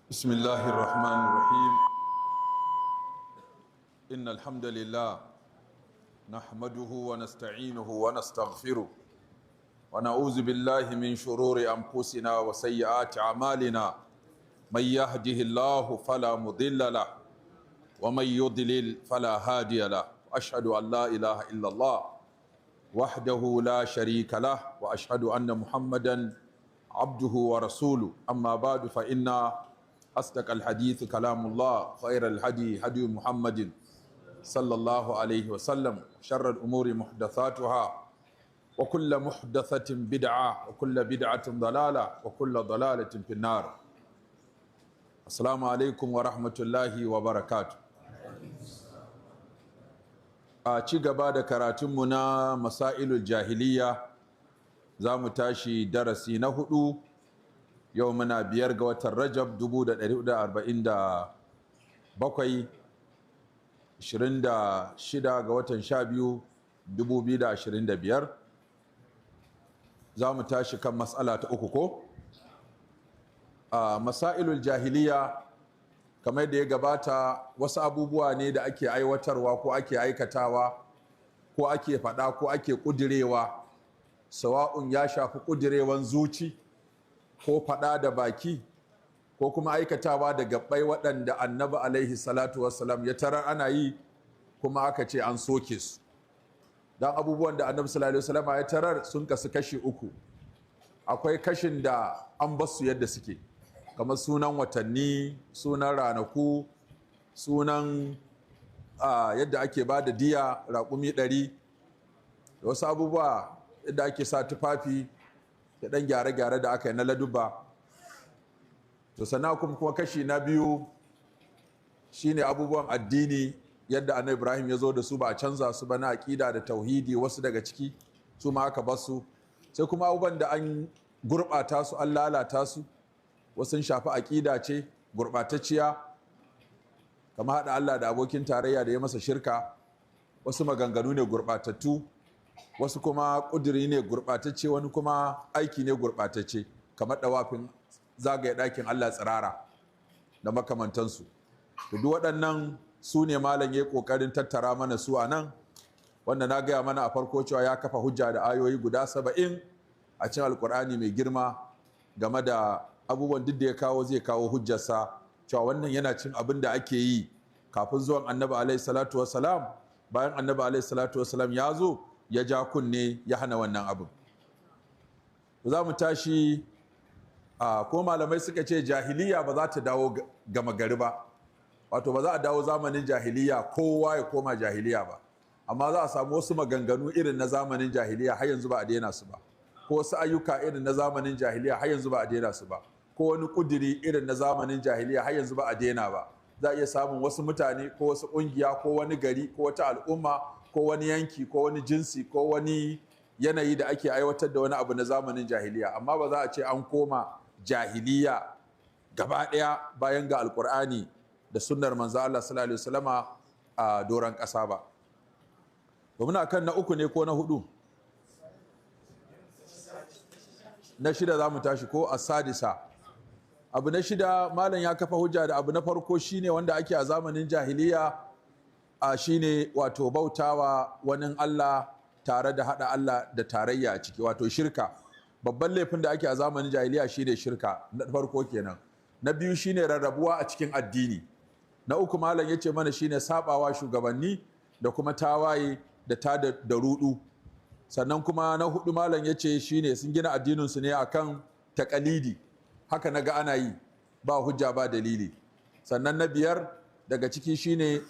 بسم الله الرحمن الرحيم. إن الحمد لله نحمده ونستعينه ونستغفره، ونعوذ بالله من شرور أنفسنا وسيئات أعمالنا. من يهده الله فلا مضل له، ومن يضلل فلا هادي له. أشهد أن لا إله إلا الله وحده لا شريك له، وأشهد أن محمدا عبده ورسوله. أما بعد، فإن أصدق الحديث كلام الله، خير الهدي هدي محمد صلى الله عليه وسلم، شر الأمور محدثاتها، وكل محدثة بدعة، وكل بدعة ضلالة، وكل ضلالة في النار. السلام عليكم ورحمة الله وبركاته. A ci gaba da karatunmu na Masailul Jahiliya, za mu tashi darasi na hudu. Yau muna 5 ga watan Rajab 1447, 26 ga watan 12 2025. Za mu tashi kan matsala ta uku ko a Masailul Jahiliya. Kamar da ya gabata, wasu abubuwa ne da ake aiwatarwa ko ake aikatawa ko ake faɗa ko ake ƙudirewa, sawa'un ya shafi ƙudirewan zuci ko faɗa da baki ko kuma aikatawa da gabbai, waɗanda Annabi alaihi salatu wassalam ya tarar ana yi kuma aka ce an soke su. Don abubuwan da Annabi sallallahu alaihi wasallam ya tarar sun kasu kashi uku. Akwai kashin da an basu yadda suke, kamar sunan watanni, sunan ranaku, sunan yadda ake ba da diya, raƙumi 100, da wasu abubuwa, yadda ake sa tufafi da ɗan gyare-gyare da aka yi na laduba. To sannan kuma kashi na biyu shine abubuwan addini, yadda Annabi Ibrahim ya zo da su, ba a canza su ba, na aƙida da tauhidi, wasu daga ciki su ma aka basu. Sai kuma abubuwan da an gurɓata su, an lalata su. Wasu shafi aƙida ce gurɓatacciya, kamar haɗa Allah da abokin tarayya da ya masa shirka. Wasu maganganu ne gurɓatattu, wasu kuma ƙuduri ne gurɓatacce, wani kuma aiki ne gurɓatacce, kamar ɗawafin zagaye ɗakin Allah tsirara da makamantansu. Duk waɗannan su ne malam ya yi ƙoƙarin tattara mana su a nan, wanda na gaya mana a farko cewa ya kafa hujja da ayoyi guda 70 a cikin Alƙur'ani mai girma game da abubuwan duk da ya kawo. Zai kawo hujjarsa cewa wannan yana cin abin da ake yi kafin zuwan Annabi alaihi salatu wassalam, bayan Annabi alaihi salatu wassalam ya zo, ya ja kunne, ya hana wannan abin. Za mu tashi ko malamai suka ce jahiliya ba za ta dawo gama gari ba, wato ba za a dawo zamanin jahiliya kowa ya koma jahiliya ba, amma za a samu wasu maganganu irin na zamanin jahiliya har yanzu ba a daina su ba, ko wasu ayyuka irin na zamanin jahiliya har yanzu ba a daina su ba, ko wani kudiri irin na zamanin jahiliya har yanzu ba a daina ba. Za a iya samun wasu mutane ko wasu ƙungiya ko wani gari ko wata al'umma ko wani yanki ko wani jinsi ko wani yanayi da ake aiwatar da wani abu na zamanin jahiliya, amma ba za a ce an koma jahiliya gaba ɗaya bayan ga Alkur'ani da sunnar Manzo Allah sallallahu alaihi wasallama a doron ƙasa ba. Domin kan na uku ne ko na hudu? Na shida za mu tashi ko? Asadisa, abu na shida. Malam ya kafa hujja da abu na farko, shine wanda ake a zamanin jahiliya, a shine wato bautawa wani Allah tare da hada Allah da tarayya a ciki, wato shirka. Babban laifin da ake a zamanin jahiliya shine shirka, na farko kenan. Na biyu shine rarrabuwa a cikin addini. Na uku, malam ya ce mana, shine sabawa shugabanni da kuma tawaye da ta da rudu. Sannan kuma na hudu, malam ya ce shine sun gina addininsu ne akan takalidi, haka naga ana yi, ba hujja ba dalili. Sannan na biyar daga ciki shine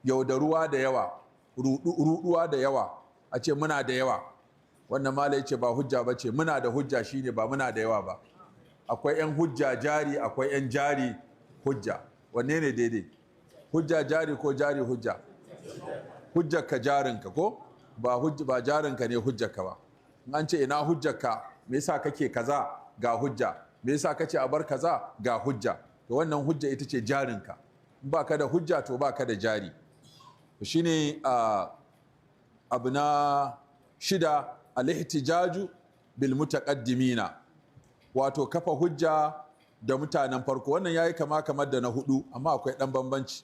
yaudaruwa da yawa, ruduwa da yawa, a ce muna da yawa. Wannan malam ya ce ba hujja ba ce. Muna da hujja shine, ba muna da yawa ba. Akwai 'yan hujja jari, akwai 'yan jari hujja. Wanne ne daidai? Hujja jari ko jari hujja? Hujjarka jarinka, ko ba hujja ba, jarinka ne hujjarka ba. In an ce ina hujjarka, me yasa kake kaza, ga hujja. Me yasa kace a bar kaza, ga hujja. To wannan hujja ita ce jarinka. In ba ka da hujja, to ba ka da jari. To shine abu na shida, al-ihtijaju bil mutaqaddimina, wato kafa hujja da mutanen farko. Wannan yayi kama kamar da na hudu, amma akwai dan bambanci.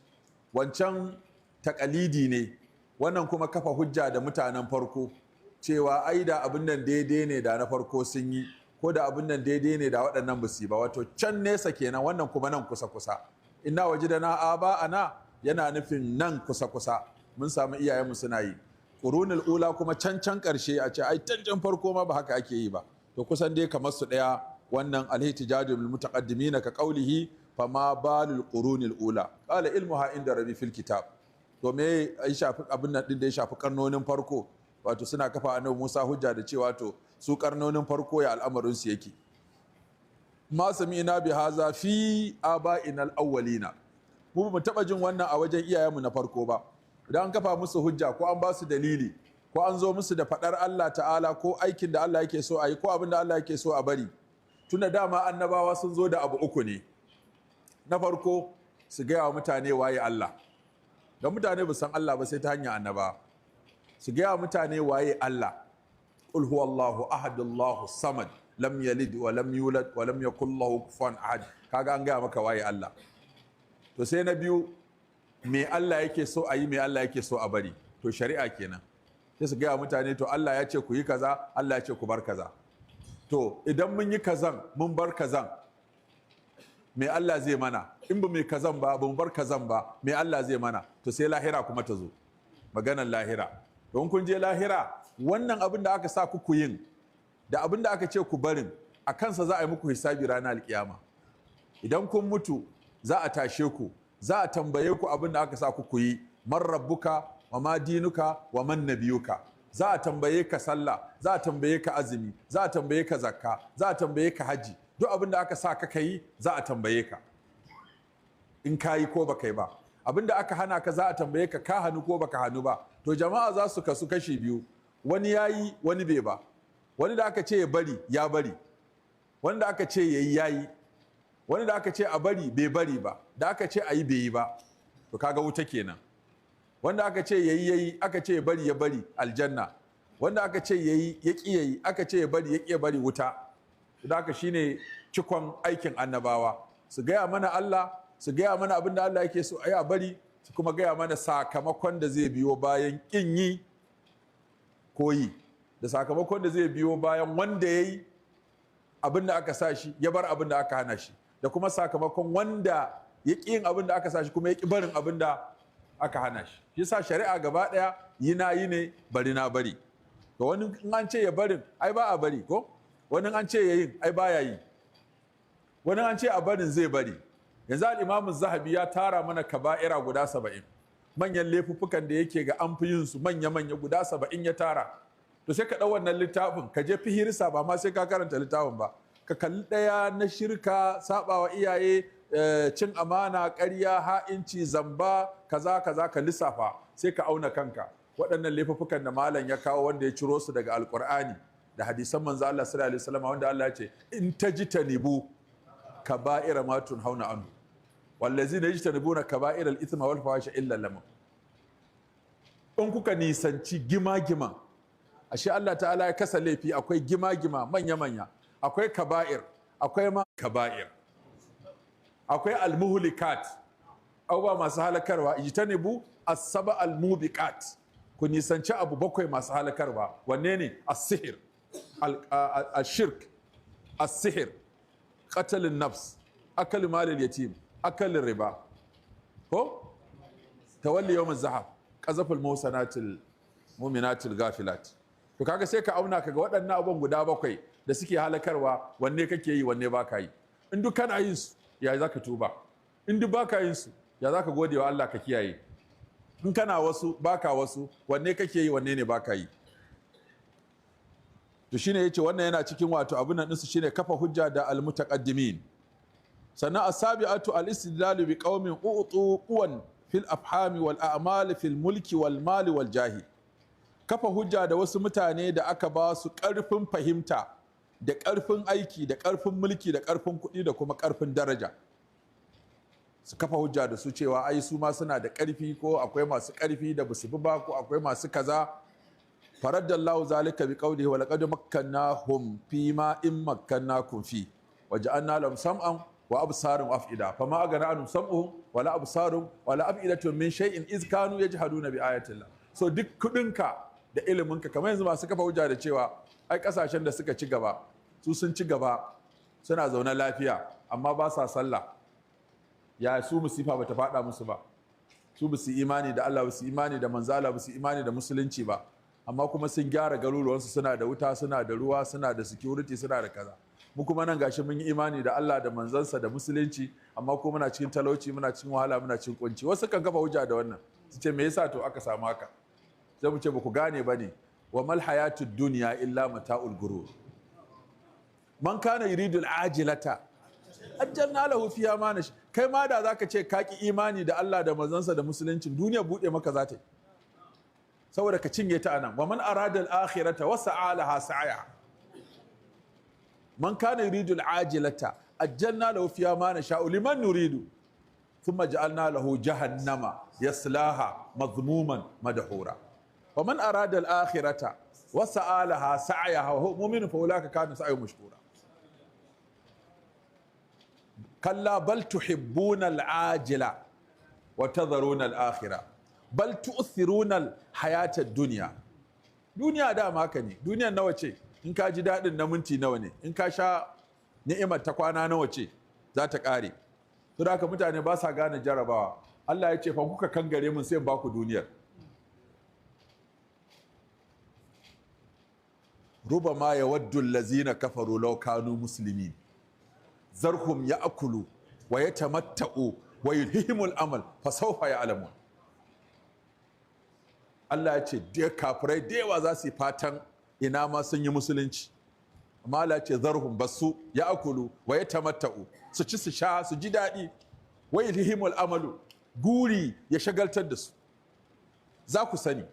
Wancan takalidi ne, wannan kuma kafa hujja da mutanen farko, cewa ai da abin nan daidai ne da na farko sun yi, ko da abin nan daidai ne da waɗannan ba su yi ba. Wato can nesa kenan, wannan kuma nan kusa kusa. Inna wajidana aba ana yana nufin nan kusa kusa, mun samu iyayenmu suna yi. Qurunul ula kuma can can karshe, a ce ai can can farko ma ba haka ake yi ba. To kusan dai kamar su ɗaya. Wannan alhtijaju bil mutaqaddimin ka qawlihi fama balul qurunil ula qala ilmuha inda rabbi fil kitab. To me ya shafi abin nan din da ya shafi karnonin farko? Wato suna kafa annabi Musa hujja da cewa to su karnonin farko ya al'amarin su yake. Ma sami'na bi haza fi aba'ina al-awwalina, mu ba mu taba jin wannan a wajen iyayenmu na farko ba. Idan an kafa musu hujja ko an ba su dalili ko an zo musu da fadar Allah ta'ala ko aikin da Allah yake so a yi ko abin da Allah yake so a bari, tunda dama annabawa sun zo da abu uku ne. Na farko, su gaya wa mutane waye Allah, don mutane ba san Allah ba sai ta hanyar annaba. Su gaya wa mutane waye Allah. Qul huwallahu ahad, Allahu samad, lam yalid wa lam yulad wa lam yakul lahu kufuwan ahad. Kaga an gaya maka waye Allah. To sai na biyu, me Allah yake so a yi, me Allah yake so a bari. To shari'a kenan. Sai su gaya mutane to Allah ya ce ku yi kaza, Allah ya ce ku bar kaza. To idan mun yi kazan mun bar kazan, me Allah zai mana? In ba mai kazan ba, ba mu bar kazan ba, me Allah zai mana? To sai lahira kuma ta zo, maganar lahira. Don kun je lahira, wannan abin da aka sa ku yin da abin da aka ce ku barin, a kansa za a yi muku hisabi ranar alkiyama. Idan kun mutu za a tashe ku, za a tambaye ku abin da aka sa ku yi. Man rabbuka wa ma dinuka wa man nabiyuka. Za a tambaye ka sallah, za a tambaye ka azumi, za a tambaye ka zakka, za a tambaye ka haji. Duk abin da aka sa ka yi za a tambaye ka in ka yi ko baka yi ba. Abin da aka hana ka za a tambaye ka ka hannu ko baka hannu ba. To jama'a za su kasu kashi biyu, wani ya yi wani bai ba. Wani da aka ce ya bari ya bari, wani da aka ce ya yi ya yi, wani da aka ce a bari bai bari ba, da aka ce a yi bai yi ba. To kaga wuta kenan. Wanda aka ce yayi yayi, aka ce ya bari ya bari, aljanna. Wanda aka ce yayi ya ki yayi, aka ce ya bari ya ki ya bari, wuta. Da haka shine cikon aikin annabawa, su gaya mana Allah, su gaya mana abin da Allah yake so a yi a bari, su kuma gaya mana sakamakon da zai biyo bayan kin yi ko yi, da sakamakon da zai biyo bayan wanda ya yi abin da aka sa shi ya bar abin da aka hana shi, da kuma sakamakon wanda ya ƙi yin abin da aka sa shi kuma ya ƙi barin abin da aka hana shi. Shi sa shari'a gaba ɗaya yi na yi ne, bari na bari. To wani in an ce ya barin ai ba a bari, ko wani an ce ya yin ai baya yi, wani an ce a barin zai bari. Yanzu al-Imam Zahabi ya tara mana kaba'ira guda 70, manyan laifuffukan da yake ga an fi yin su manya-manya guda 70 ya tara. To sai ka ɗau wannan littafin ka je fihirsa, ba ma sai ka karanta littafin ba, ka kalli ɗaya na shirka, sabawa iyaye, cin amana, ƙarya, ha'inci, zamba, kaza kaza, ka lissafa sai ka auna kanka. Waɗannan laifuffukan da malam ya kawo wanda ya ciro su daga Alƙur'ani da hadisan manzo Allah sallallahu alaihi wasallam, wanda Allah ya ce in tajtanibu kaba'ira ma tunhauna anhu wallazina yajtanibuna kaba'ira al-ithma wal fawahisha illa lamam. In kuka nisanci gima-gima, ashe Allah ta'ala ya kasa laifi, akwai gima-gima manya-manya, akwai kaba'ir, akwai ma kaba'ir, akwai almuhlikat, abubuwa masu halakarwa. Ijtanibu as-saba al-mubiqat, ku nisanci abu bakwai masu halakarwa. Wanne ne? As-sihir, al-shirk, as-sihir, qatlun nafs, akal malil yatim, akal riba, ko tawalli yawm az-zahab, qazaful muhsanatil mu'minatil ghafilat. To kaga sai ka auna kaga waɗannan abubuwan guda bakwai da suke halakarwa, wanne kake yi, wanne baka yi. In duk kana yin su, ya za ka tuba? In duk baka yin su, ya za ka gode wa Allah ka kiyaye? In kana wasu baka wasu, wanne kake yi, wanne ne baka yi? To shine yace wannan yana cikin wato abun nan ɗinsu shine kafa hujja da almutaqaddimin. Sannan asabi'atu al-istidlalu bi qaumin u'tu quwan fil afhami wal a'mali fil mulki wal mali wal jahi. Kafa hujja da wasu mutane da aka ba su ƙarfin fahimta da ƙarfin aiki da ƙarfin mulki da ƙarfin kuɗi da kuma ƙarfin daraja. Su kafa hujja da su cewa ai su ma suna da ƙarfi, ko akwai masu ƙarfi da basu bi ba, ko akwai masu kaza. Faraddallahu zalika bi qawlihi wa laqad makkannahum fi ma in makkannakum fi waja'alna lahum sam'an Wa absarun af'ida fama agana anhum sam'uhum wala absarun wala af'idatun min shay'in iz kanu yajhaduna bi ayatillah. So duk kudinka da iliminka, kamar yanzu masu kafa hujja da cewa ai kasashen da suka ci gaba su sun ci gaba suna zaune lafiya amma ba sa sallah, ya su musifa bata fada musu ba, su ba su imani da Allah ba, su imani da manzala ba, su imani da musulunci ba, amma kuma sun gyara garuruwansu, suna da wuta, suna da ruwa, suna da security, suna da kaza. Mu kuma nan gashi mun yi imani da Allah da manzansa da musulunci, amma kuma muna cikin talauci, muna cikin wahala, muna cikin kunci. Wasu kan kafa hujja da wannan su ce me yasa to aka samu haka? Sai mu ce ba ku gane ba ne. Wa mal hayatud dunya illa mata'ul gurur. Man kana yuridul ajilata ajjalna lahu fiha ma nash. Kai ma da zaka ce ka ki imani da Allah da manzansa da musulunci, duniya bude maka za ta yi saboda ka cinye ta anan. Wa man arada al-akhirata wa sa'a laha sa'ya. Man kana yuridu al-ajilata ajjalna lahu fiha ma nasha'u liman nuridu thumma ja'alna lahu jahannama yaslaha madhmuman madhura. Wa man arada al-akhirata wa sa'a laha sa'yaha wa huwa mu'minun fa ulaika kanu sa'yuhum mashkura. Kalla bal tuhibbuna al-ajila wa tadharuna al-akhirah bal tu'thiruna al-hayata ad-dunya. Duniya dama haka ne. Duniyar nawa ce? In ka ji daɗin na minti nawa ne? In ka sha ni'imar ta kwana nawa ce? Za ta ƙare. To da haka mutane ba sa gane jarabawa. Allah ya ce fa kuka kangare mun sai in ba ku duniyar. Rubama yawaddu allazina kafaru law kanu muslimin. Zarhum ya'kulu wa yatamatta'u wa yulhihimul amal fa sawfa ya'lamun. Allah ya ce da kafirai da yawa za su yi fatan ina ma sun yi musulunci, amma Allah ya ce zarhum basu ya'kulu wa yatamatta'u, su ci su sha su ji daɗi, wa yulhihimul amalu, guri ya shagaltar da su, za ku sani.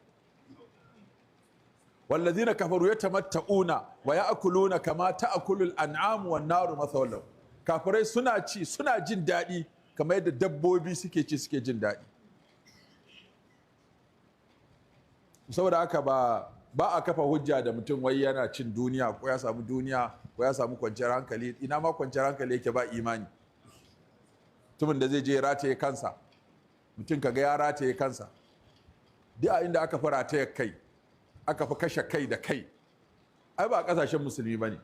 Wallazina kafaru yatamatta'una wa ya'kuluna kama ta'kulul an'amu wan naru mathawal lahum. Kafirai suna ci suna jin daɗi kamar yadda dabbobi suke ci suke jin daɗi. Saboda haka ba a kafa hujja da mutum wai yana cin duniya ko ya samu duniya ko ya samu kwanciyar hankali. Ina ma kwanciyar hankali yake ba imani? Mutumin da zai je rataye kansa, mutum kaga ya rataye kansa, duk a inda aka fi rataye kai, aka fi kashe kai da kai, ai ba kasashen musulmi ba ne.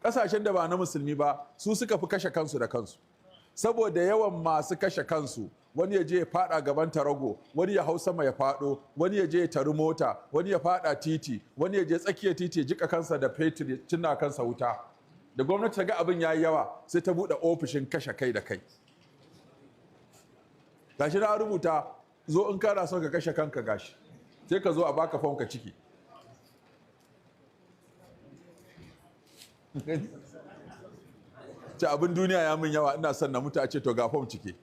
Kasashen da ba na musulmi ba su suka fi kashe kansu da kansu, saboda yawan masu kashe kansu. Wani ya je ya fada gaban tarago, wani ya hau sama ya fado, wani ya je ya tari mota, wani ya fada titi, wani ya je tsakiyar titi ya jika kansa da fetur ya cinna kansa wuta. Da gwamnati ta ga abin yayi yawa sai ta bude ofishin kashe kai da kai. Gashi na rubuta, zo in kana son ka kashe kanka gashi, sai ka zo a baka fom ka ciki. Ce abin duniya ya min yawa, ina son na mutu, a ce to ga fom cike.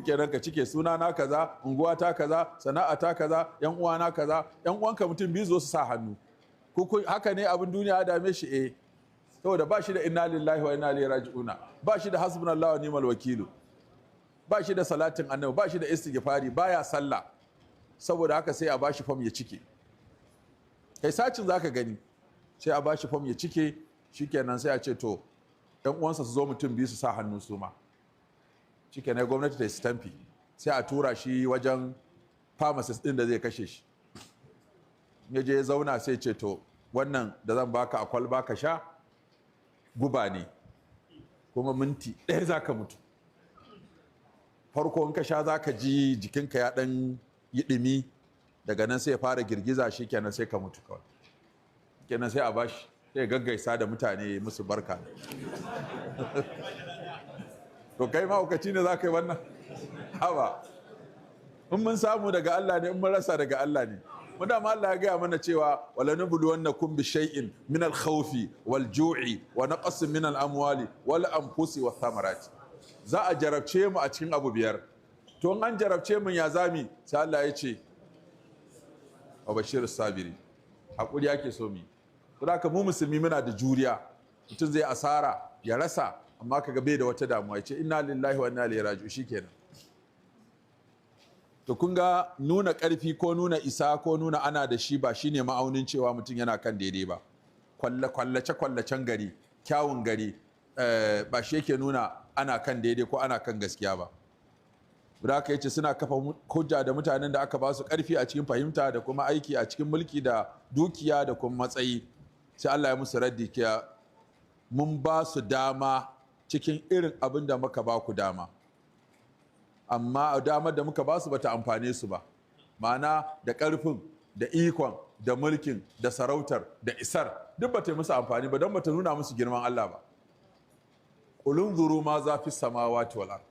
Kenan ka cike suna na kaza, unguwa ta kaza, sana'a ta kaza, yan uwa na kaza, yan uwanka mutum biyu zo su sa hannu. Ko haka ne abin duniya ya dame shi? Eh, saboda ba shi da inna lillahi wa inna ilaihi raji'una, ba shi da hasbunallahu wa ni'mal wakilu, ba shi da salatin annabi, ba shi da istighfari, baya sallah. Saboda haka sai a bashi fom ya cike. Kai sacin zaka gani, sai a bashi fom ya cike, shikenan sai a ce to yan uwansa su zo mutum biyu su sa hannu su ma. Shikenan gwamnati ta yi stamfi, sai a tura shi wajen pharmacist din da zai kashe shi. Ya je ya zauna sai ce to wannan da zan baka a kwalba ka sha guba ne, kuma minti ɗaya za ka mutu. Farko in ka sha za ka ji jikinka ya ɗan yi ɗumi, daga nan sai ya fara girgiza, shi kenan sai ka mutu kawai. Kenan sai a bashi, sai gaggaisa da mutane musu barka. To kai mahaukaci ne za ka yi wannan? Haba, in mun samu daga Allah ne, in mun rasa daga Allah ne. Mu dama Allah ya gaya mana cewa wala nabluwannakum bi shay'in min al-khawfi wal ju'i wa naqsin min al-amwali wal anfusi wath thamarati. Za a jarabce mu a cikin abu biyar. To in an jarabce mun ya zami? Sai Allah ya ce wa bashirus sabiri. Hakuri yake so mu. To haka mu musulmi muna da juriya. Mutum zai asara ya rasa, amma kaga bai da wata damuwa, ya ce inna lillahi wa inna ilaihi raji'un, shikenan. To kun ga nuna ƙarfi ko nuna isa ko nuna ana da shi ba shine ma'aunin cewa mutum yana kan daidai ba. Kwallace kwallacen gari, kyawun gari, ba shi yake nuna ana kan daidai ko ana kan gaskiya ba. Da aka yace suna kafa hujja da mutanen da aka ba su karfi a cikin fahimta da kuma aiki a cikin mulki da dukiya da kuma matsayi. Sai Allah ya musu raddi kiya mun ba su dama cikin irin abin da muka ba ku dama, amma damar da muka ba su bata amfane su ba. Ma'ana da karfin da ikon da mulkin da sarautar da isar duk bata yi musu amfani ba, don bata nuna musu girman Allah ba. Qul ma za fi samawati wal ard.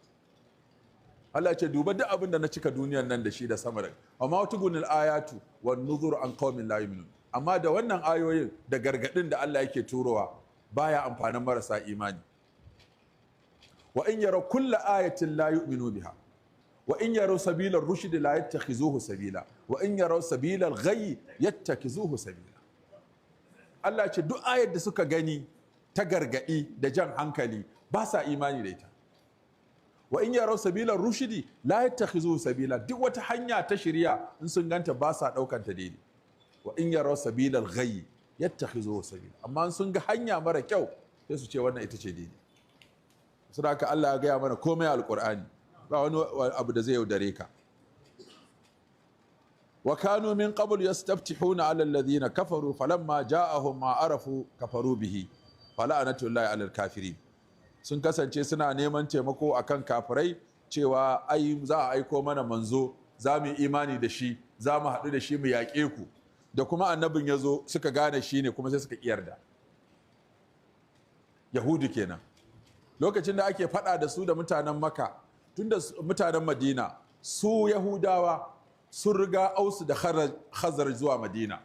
Allah ce duba duk abin da na cika duniyar nan da shi da sama da amma tugunil ayatu wan nuzur an qaumin la yu'minun. Amma da wannan ayoyin da gargadin da Allah yake turowa baya amfanin marasa imani. Wa in yara kulla ayatin la yu'minu biha wa in yaraw sabila ar-rushd la yattakhizuhu sabila wa in yaraw sabila al-ghayy yattakhizuhu sabila. Allah ce duk ayar da suka gani ta gargadi da jan hankali ba sa imani da ita. Wa in yaraw sabila rushdi la yattakhizuhu sabila, duk wata hanya ta shari'a in sun ganta ba sa daukan ta daidai. Wa in yaraw sabila al-ghayy yattakhizuhu sabila, amma in sun ga hanya mara kyau sai su ce wannan ita ce daidai. Saboda haka Allah ya gaya mana komai alqur'ani, ba wani abu da zai yaudare ka. Wa kanu min qabl yastaftihuna ala alladhina kafaru falamma ja'ahum ma arafu kafaru bihi fala'natullahi ala al-kafirin. Sun kasance suna neman taimako akan kafirai cewa ai za a aiko mana manzo, za mu yi imani da shi, za mu haɗu da shi mu yaƙe ku. Da kuma annabin ya zo suka gane shi ne kuma sai suka yarda. Yahudu kenan. Lokacin da ake faɗa da su da mutanen Makka, tun da mutanen Madina, su Yahudawa sun riga Ausu da Khazar zuwa Madina.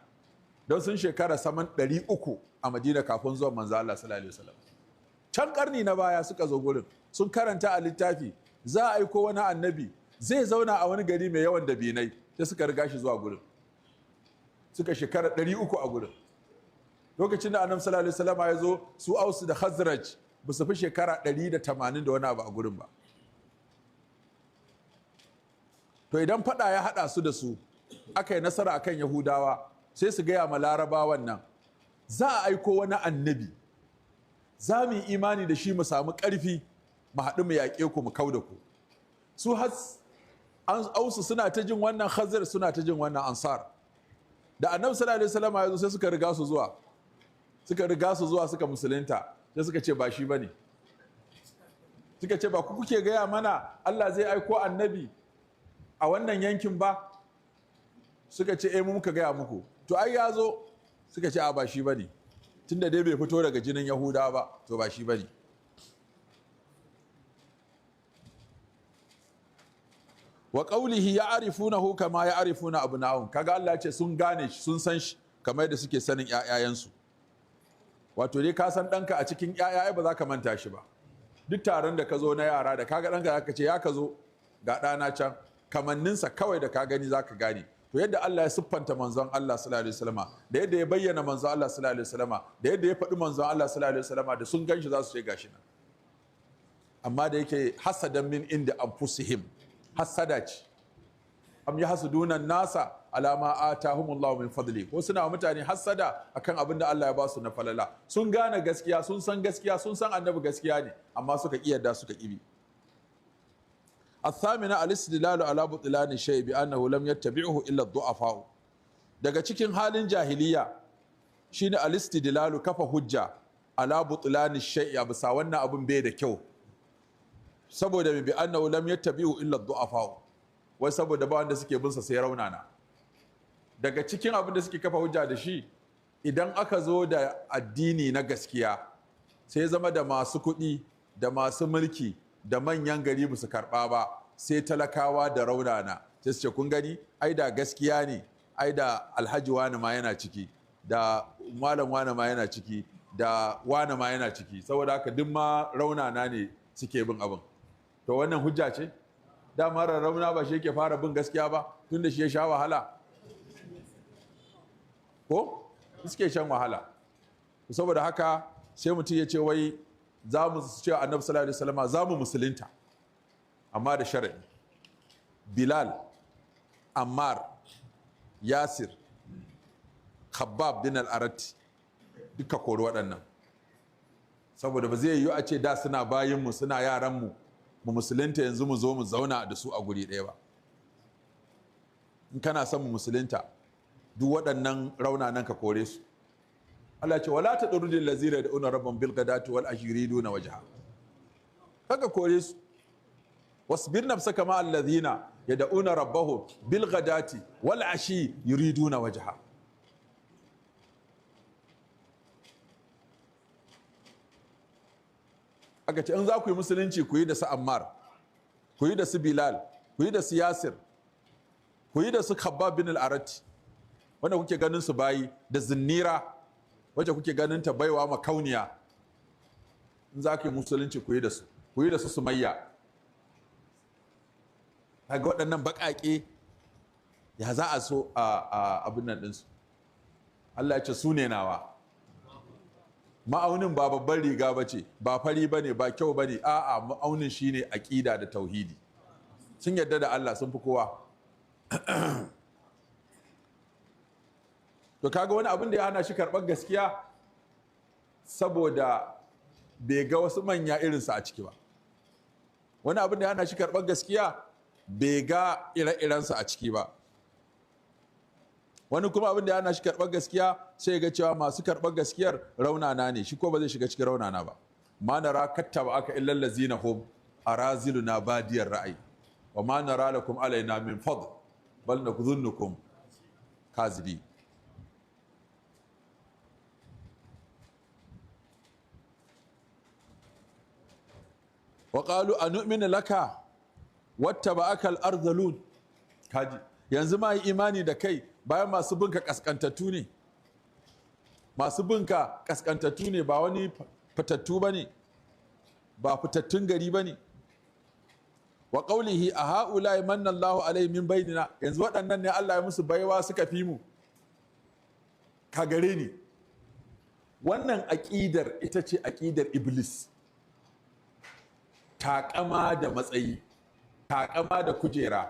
Don sun shekara saman 300 a Madina kafin zuwan manzo Allah sallallahu alaihi wasallam. Can karni na baya suka zo gurin, sun karanta a littafi za a aiko wani annabi zai zauna a wani gari mai yawan dabinai, sai suka riga shi zuwa gurin. Suka shekara 300 a gurin. Lokacin da annabi sallallahu alaihi wasallam ya zo, su Ausu da Khazraj ba su fi shekara 180 da wani abu a gurin ba. To idan fada ya hada su da su, aka yi nasara akan Yahudawa, sai su gaya ma Larabawan nan za a aiko wani annabi, za mu yi imani da shi mu samu ƙarfi mu haɗu mu yaƙe ku mu kau da ku. Su Ausu suna ta jin wannan, Khazar suna ta jin wannan, Ansar. Da annabi sallallahu alaihi wasallam ya zo sai suka riga su zuwa. Suka riga su zuwa suka musulunta, sai suka ce ba shi bane. Suka ce ba ku kuke gaya mana Allah zai aiko annabi a wannan yankin ba? Suka ce eh mu muka gaya muku. To ai ya zo. Suka ce a ba shi bane. Tunda dai bai fito daga jinin Yahuda ba, to ba shi bane. Wa qawlihi ya'rifunahu kama ya'rifuna abna'ahum. Kaga Allah ya ce sun gane shi, sun san shi kamar yadda suke sanin ƴaƴayensu. Wato dai ka san ɗanka a cikin ƴaƴa ba za ka manta shi ba. Duk taron da ka zo na yara da kaga ɗanka za ka ce ya ka zo ga ɗana can, kamanninsa kawai da ka gani za ka gane. To yadda Allah ya siffanta manzon Allah sallallahu alaihi wasallama, da yadda ya bayyana manzon Allah sallallahu alaihi wasallama, da yadda ya faɗi manzon Allah sallallahu alaihi wasallama, da sun ganshi za su ce gashi nan. Amma da yake hasadan min inda anfusihim, hasada ce. Am yahsuduna nasa ala ma atahumullahu min fadli. Ko suna wa mutane hasada akan abin da Allah ya ba su na falala. Sun gane gaskiya, sun san gaskiya, sun san annabi gaskiya ne, amma suka ƙi yarda, suka ƙi bi. الثامنة الاستدلال على بطلان الشيء بأنه لم يتبعه إلا الضعفاء. Daga cikin halin jahiliya shine alistidlalu, kafa hujja ala butlan shay, bisa wannan abun bai da kyau, saboda bi annahu lam yattabi'u illa du'afa, wai saboda ba wanda suke bin sa sai raunana. Daga cikin abin da suke kafa hujja da shi, idan aka zo da addini na gaskiya sai zama da masu kuɗi da masu mulki da manyan gari ba su karɓa ba, sai talakawa da raunana, sai su ce kun gani ai da gaskiya ne, ai da alhaji wani ma yana ciki, da malam wani ma yana ciki, da wani ma yana ciki, saboda haka duk ma raunana ne suke bin abin. To wannan hujja ce? Dama rauna ba shi yake fara bin gaskiya ba, tunda shi ya sha wahala. Ko suke shan wahala. Saboda haka sai mutum ya ce wai za mu ce annabi sallallahu alaihi wasallam za mu musulunta, amma da sharadi. Bilal, Ammar, Yasir, Khabbab bin al-Arati, duka kori waɗannan. Saboda ba zai yiwu a ce da suna bayinmu suna yaranmu mu musulunta yanzu mu zo mu zauna da su a guri ɗaya ba. In kana son mu musulunta, duk waɗannan raunanan ka kore su. Allah ce wala tadrudil lazina da rabban bil ghadati wal ashiri duna wajha. Kaka kore su. Wasbir nafsaka ma alladhina yad'una rabbahum bil ghadati wal ashi yuriduna wajha. Aka ce in za ku yi musulunci ku yi da su Ammar, ku yi da su Bilal, ku yi da su Yasir, ku yi da su Khabbab bin al-Arati, wanda kuke ganin su bayi, da Zinnira wacce kuke ganin ta baiwa makauniya. In za ku yi musulunci ku yi da su, ku yi da su Sumayya. Kaga waɗannan baƙaƙe ya za a so a abin nan ɗinsu. Allah ya ce su ne nawa. Ma'aunin ba babban riga ba ce, ba fari ba ne, ba kyau ba ne, a'a, ma'aunin shi ne aƙida da tauhidi. Sun yarda da Allah, sun fi kowa. To kaga wani abin da ya hana shi karɓar gaskiya saboda bai ga wasu manya irinsa a ciki ba. Wani abin da ya hana shi karɓar gaskiya bai ga ire-irensa a ciki ba. Wani kuma abin da ya hana shi karɓar gaskiya sai ga cewa masu karɓar gaskiyar raunana ne, shi ko ba zai shiga cikin raunana ba. Ma nara kattaba aka illal ladzina hum araziluna badiyar ra'ayi wa ma nara lakum alaina min fadl bal nakdhunnukum kazibi. Wa qalu anu'minu laka wattaba'aka al-ardhalun. Kaji yanzu ma yi imani da kai bayan masu binka kaskantattu ne, masu binka kaskantattu ne, ba wani fitattu bane, ba fitattun gari bane. Wa qawlihi a ha'ula'i manna Allahu alaihim min bainina, yanzu waɗannan ne Allah ya musu baiwa suka fi mu. Ka gare ni, wannan aƙidar ita ce aƙidar Iblis. Taƙama da matsayi, taƙama da kujera,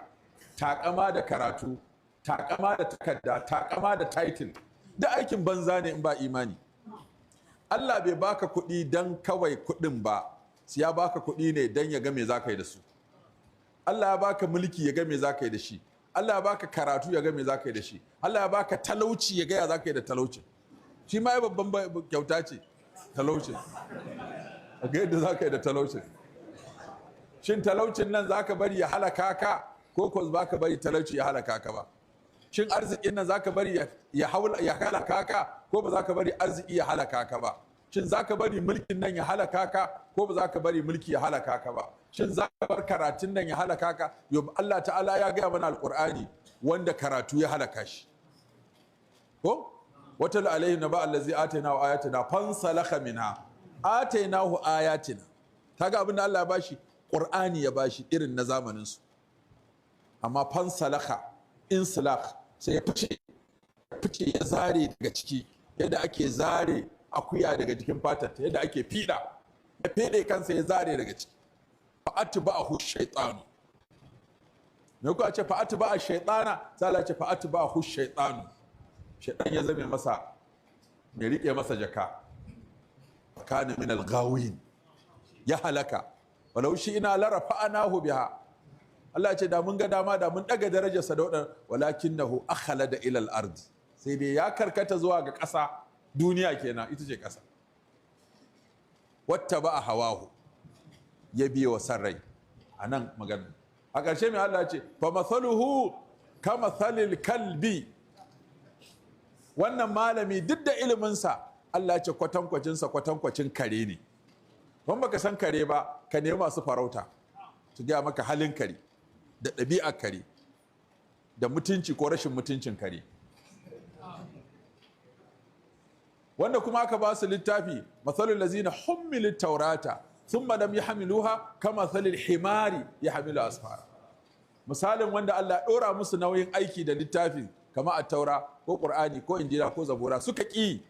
taƙama da karatu, taƙama da takarda, taƙama da title, da aikin banza ne in ba imani. Allah bai baka kuɗi don kawai kuɗin ba, ya baka kuɗi ne don ya ga me za ka yi da su. Allah ya baka mulki ya ga me za ka yi da shi. Allah ya baka karatu ya ga me za ka yi da shi. Allah ya baka talauci ya ga ya za ka yi da talaucin. Shi ma ya babban kyauta ce, talaucin. A ga yadda za ka yi da talaucin. Shin talaucin nan za ka bari ya halaka ka ko ko ba ka bari talauci ya halaka ka ba? Shin arzikin nan za ka bari ya halaka ka ko ba za ka bari arziki ya halaka ka ba? Shin za ka bari mulkin nan ya halaka ka ko ba za ka bari mulki ya halaka ka ba? Shin za ka bar karatun nan ya halaka ka? Yau Allah ta'ala ya gaya mana alƙur'ani wanda karatu ya halaka shi. Ko? Watal alaihi naba allazi atainahu ayatina fansalakha minha. Atainahu ayatina. Kaga abin da Allah ya bashi, Qur'ani ya bashi irin na zamanin su. Amma fansalakha, insilakh, sai ya fice ya zare daga ciki, yadda ake zare akuya daga jikin fatarta, yadda ake fiɗa, ya fiɗe kansa ya zare daga ciki. Fa'atba'ahu shaytanu. Me kuka ce fa'atba'a shaytana? Sai Allah ya ce fa'atba'ahu shaytanu. Shaytan ya zame masa mai rike masa jaka. Kana min al-ghawin. Ya halaka. Walau shi ina la rafa'nahu biha. Allah ya ce da mun ga dama da mun daga darajarsa da wadan, walakinahu akhlada ila al-ard. Sai dai ya karkata zuwa ga ƙasa, duniya kenan, ita ce ƙasa. Wattaba hawahu, ya biye wa san rai. A nan magana a ƙarshe mai Allah ce fa mathaluhu ka mathalil kalbi. Wannan malami duk da iliminsa Allah ce kwatankwacinsa kwatankwacin kare ne. Don baka san kare ba, ka nemi masu farauta su gaya maka halin kare da ɗabi'ar kare da mutunci ko rashin mutuncin kare. Wanda kuma aka ba su littafi, mathalul lazina hummilit taurata thumma lam yahmiluha kama thalil himari yahmilu asfara. Misalin wanda Allah ya dora musu nauyin aiki da littafin kama at-taura ko Qur'ani ko Injila ko Zabura suka ki,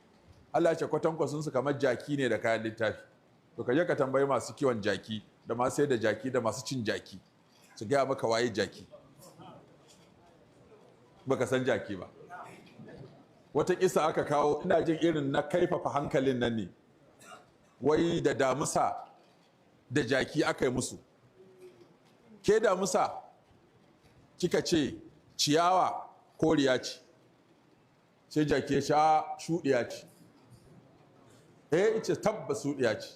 Allah ya ce kwatankwasin su kamar jaki ne da kayan littafi. To kaje ka tambayi masu kiwon jaki da masu sayar da jaki da masu cin jaki su gaya maka waye jaki. Baka san jaki ba. Wata kisa aka kawo, ina jin irin na kaifafa hankalin nan ne. Wai da damusa da jaki aka yi musu. Ke damusa kika ce ciyawa koriya ce, sai jaki ya sha shuɗiya ce. Ice tabbas shuɗiya ce.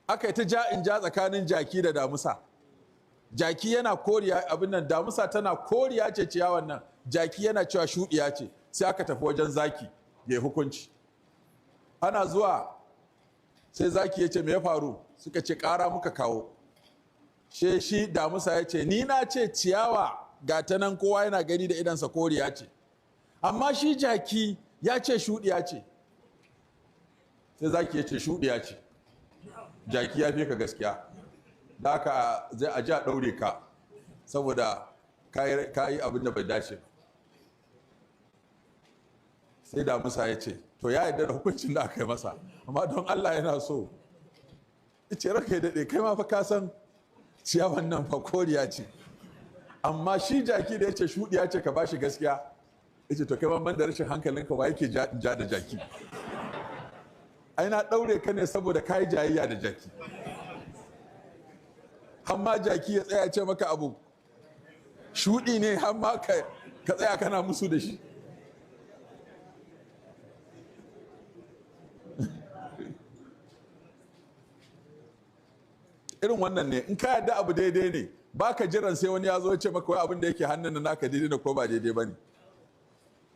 Aka yi ta ja in ja tsakanin jaki da damusa. Jaki yana koriya abin nan, damusa tana koriya ce ciyawan nan, jaki yana cewa shuɗiya ce. Sai aka tafi wajen zaki ya hukunci. Ana zuwa sai zaki ya ce me ya faru? Suka ce ƙara muka kawo. Shi damusa ya ce ni na ce ciyawa ga ta nan kowa yana gani da idansa koriya ce, amma shi jaki ya ce shuɗiya ce. Sai zaki ya ce shuɗiya ce, jaki ya fi ka gaskiya, da aka zai a ji a ɗaure ka saboda ka yi abin da bai dace ba. Sai damusa ya ce to ya yarda da hukuncin da aka yi masa, amma don Allah yana so ce ranka ya daɗe, kai ma fa ka san ciyawan nan fa koriya ce, amma shi jaki da ya ce shuɗiya ce ka bashi gaskiya. Ya ce to kai ma ban da rashin hankalinka wa yake ja da jaki? Ai na ɗaure ka ne saboda ka yi jayayya da jaki. Har ma jaki ya tsaya ce maka abu shuɗi ne, har ma ka tsaya kana musu da shi. Irin wannan ne, in ka yarda abu daidai ne, ba ka jiran sai wani ya zo ce maka wai abin da yake hannun naka daidai ne ko ba daidai ba ne.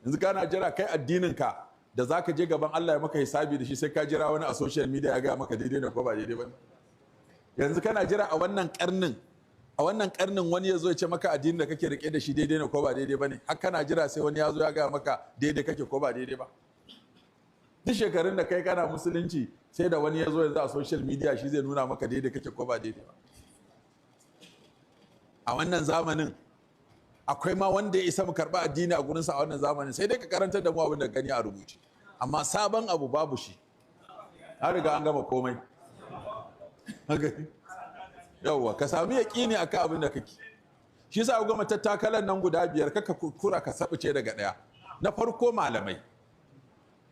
Yanzu kana jira kai addinin ka da za ka je gaban Allah ya maka hisabi da shi, sai ka jira wani a social media ya gaya maka daidai ne ko ba daidai ba ne. Yanzu kana jira a wannan karnin wani ya zo ya ce maka addinin da kake rike da shi daidai ne ko ba daidai ba ne. Har kana jira sai wani ya zo ya gaya maka daidai kake ko ba daidai ba. Duk shekarun da kai kana musulunci, sai da wani ya zo yanzu a social media shi zai nuna maka daidai kake ko ba daidai ba. A wannan zamanin akwai ma wanda ya isa mu karɓi addini a gurinsa a wannan zamanin, sai dai ka karantar da mu abin da gani a rubuce, amma sabon abu babu shi, an riga an gama komai. Yawwa, ka sami yaƙini akan abin da kake. Shi yasa ku gama tattakalan nan guda 5, kaka kura ka sabuce daga ɗaya. Na farko malamai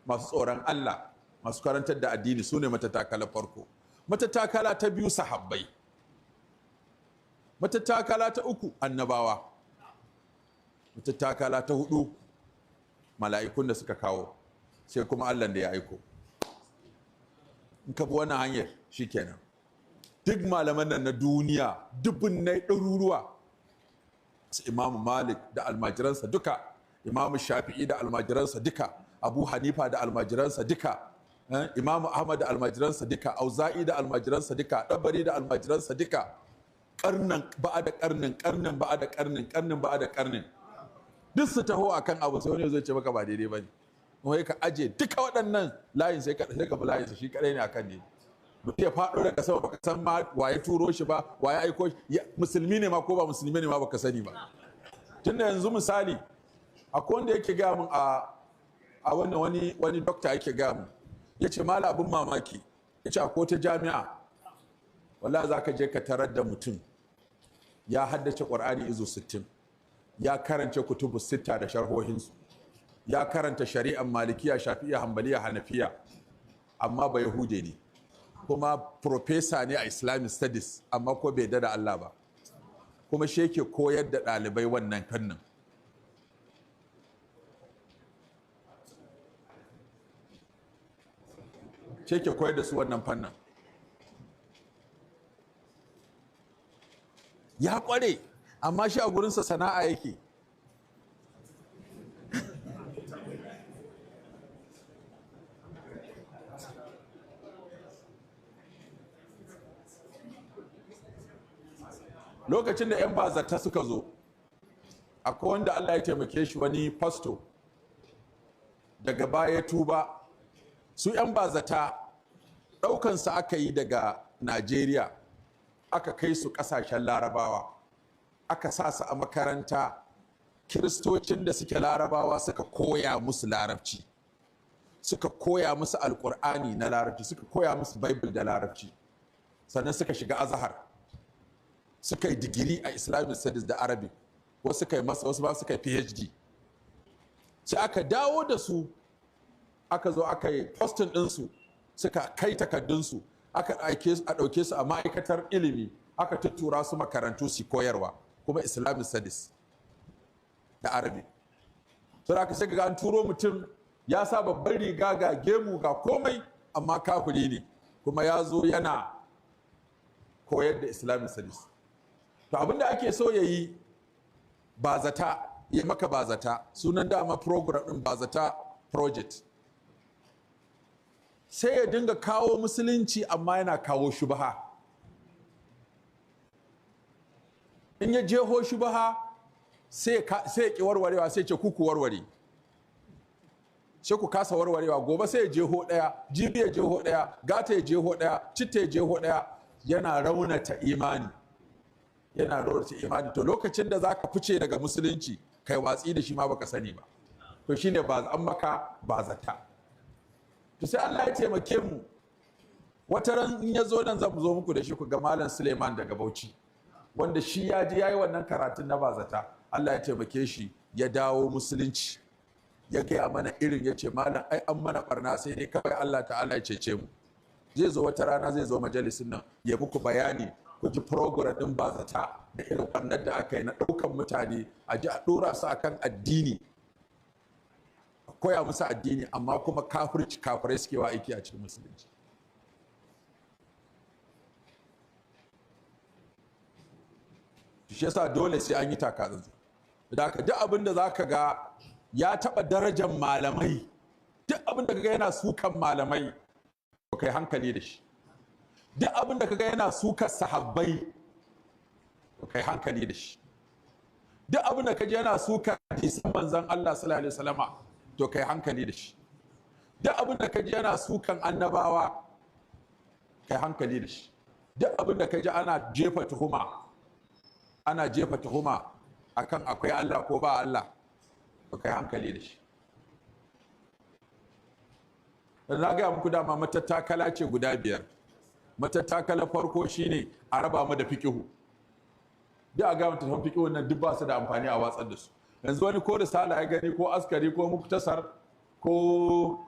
masu tsoron Allah, masu karantar da addini, su ne matattakala farko. Matattakala ta biyu sahabbai. Matattakala ta uku annabawa. Matattakala ta hudu mala'ikun da suka kawo, sai kuma Allah da ya aiko. In ka bi wannan hanyar shikenan. Duk malaman nan na duniya dubunnai ɗaruruwa, su Imamu Malik da almajiransa duka, Imamu Shafi'i da almajiransa duka, Abu Hanifa da almajiransa duka, Imamu Ahmad da almajiransa duka, Auza'i da almajiransa duka, Dabari da almajiransa duka, karnin ba'a da karnin, karnin ba'a da karnin, karnin ba'a da karnin, duk su taho akan abu, sai wani zai ce maka ba daidai bane. Wai ka aje duka waɗannan layin, sai ka bi layin shi kadai ne akan ne. Mutum ya faɗo daga sama, baka san ma waye turo shi ba, waye aiko shi, musulmi ne ma ko ba musulmi ne ma baka sani ba. Tunda yanzu misali akwai wanda yake gaya min a wannan wani dokta yake gaya min, ya ce mala abin mamaki, ya ce akwai wata jami'a wallahi za ka je ka tarar da mutum ya haddace ƙur'ani izu 60, ya karance kutubu sita da sharhohinsu, ya karanta shari'ar malikiya, shafi'iya, hanbaliya, hanafiya, amma ba yahude ne, kuma profesa ne a islamic studies, amma ko bai da Allah ba, kuma shi yake koyar da ɗalibai wannan fannin. Shi yake koyar da su wannan fannin. Ya kware, amma shi a gurinsa sana'a yake. Lokacin da 'yan bazata suka zo, akwai wanda Allah ya taimake shi, wani fasto daga baya tuba. Su 'yan bazata ɗaukansa aka yi daga Najeriya, aka kai su ƙasashen Larabawa, aka sa su a makaranta. Kiristocin da suke Larabawa suka koya musu Larabci, suka koya musu Alƙur'ani na Larabci, suka koya musu Bible da Larabci, sannan suka shiga Azhar, suka yi digiri a Islamic Studies da Arabic, wasu suka yi masa, wasu ba suka yi PhD. Sai aka dawo da su, aka zo aka yi posting ɗinsu Suka kai takaddunsu, aka a ɗauke su a ma'aikatar ilimi, aka tuttura su makarantu su koyarwa kuma Islamic studies da Arabic. So da aka sai ga an turo mutum ya sa babban riga, ga gemu, ga komai, amma kafiri ne, kuma ya zo yana koyar da Islamic studies. To abinda ake so ya yi bazata, ya maka bazata, sunan dama program din Bazata Project. Sai ya dinga kawo musulunci amma yana kawo shubha. In ya jeho shubha sai ya ki warwarewa, sai ce ku warware, sai ku kasa warwarewa. Gobe sai ya jeho ɗaya, jibi ya jeho ɗaya, gata ya jeho ɗaya, citta ya jeho ɗaya. Yana raunata imani, yana raunata imani. To lokacin da zaka fice daga musulunci kai watsi da shi ma baka sani ba. To shine ba an maka bazata. To sai Allah ya taimake mu, wata ran in ya zo nan zan zo muku da shi ku ga Malam Suleiman daga Bauchi, wanda shi ya ji yayi wannan karatun na bazata. Allah ya taimake shi ya dawo musulunci, ya gaya mana irin, ya ce malam ai an mana barna, sai dai kawai Allah ta'ala ya cece mu. Zai zo wata rana, zai zo majalisin nan ya muku bayani, ku ji program din bazata da irin barnar da aka yi na ɗaukan mutane a ji a ɗora su akan addini, a koya musu addini, amma kuma kafirci, kafirai suke wa aiki a cikin musulunci. Shi yasa dole sai an yi taka tsantsan. Da haka duk abin da zaka ga ya taɓa darajar malamai, duk abin da kaga yana sukan malamai, to kai hankali da shi. Duk abin da kaga yana sukan sahabbai, to kai hankali da shi. Duk abin da kaji yana sukan hadisan manzon Allah sallallahu alaihi wasallama, to kai hankali da shi. Duk abin da kaji yana sukan annabawa, kai hankali da shi. Duk abin da kaji ana jefa tuhuma, ana jefa tuhuma akan akwai Allah ko ba Allah, to kai hankali da shi. Na gaya muku dama matattakala ce guda 5. Matattakala farko shine a raba mu da fiqihu. Duk a ga mutum fiqihun nan duk ba su da amfani, a watsar da su. Yanzu wani ko risala ya gani, ko askari, ko muktasar, ko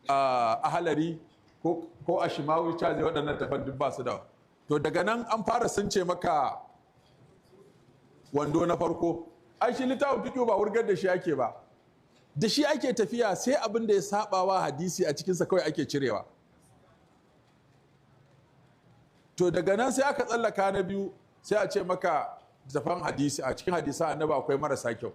ahalari, ko ashimawi, caje, waɗannan tafan duk ba su da. To daga nan an fara sunce maka wando na farko. Ai shi littafin fiqhu ba wurgar da shi ake ba, da shi ake tafiya, sai abin da ya saba wa hadisi a cikinsa kawai ake cirewa. To daga nan sai aka tsallaka na biyu, sai a ce maka zafan hadisi, a cikin hadisa annabi akwai marasa kyau.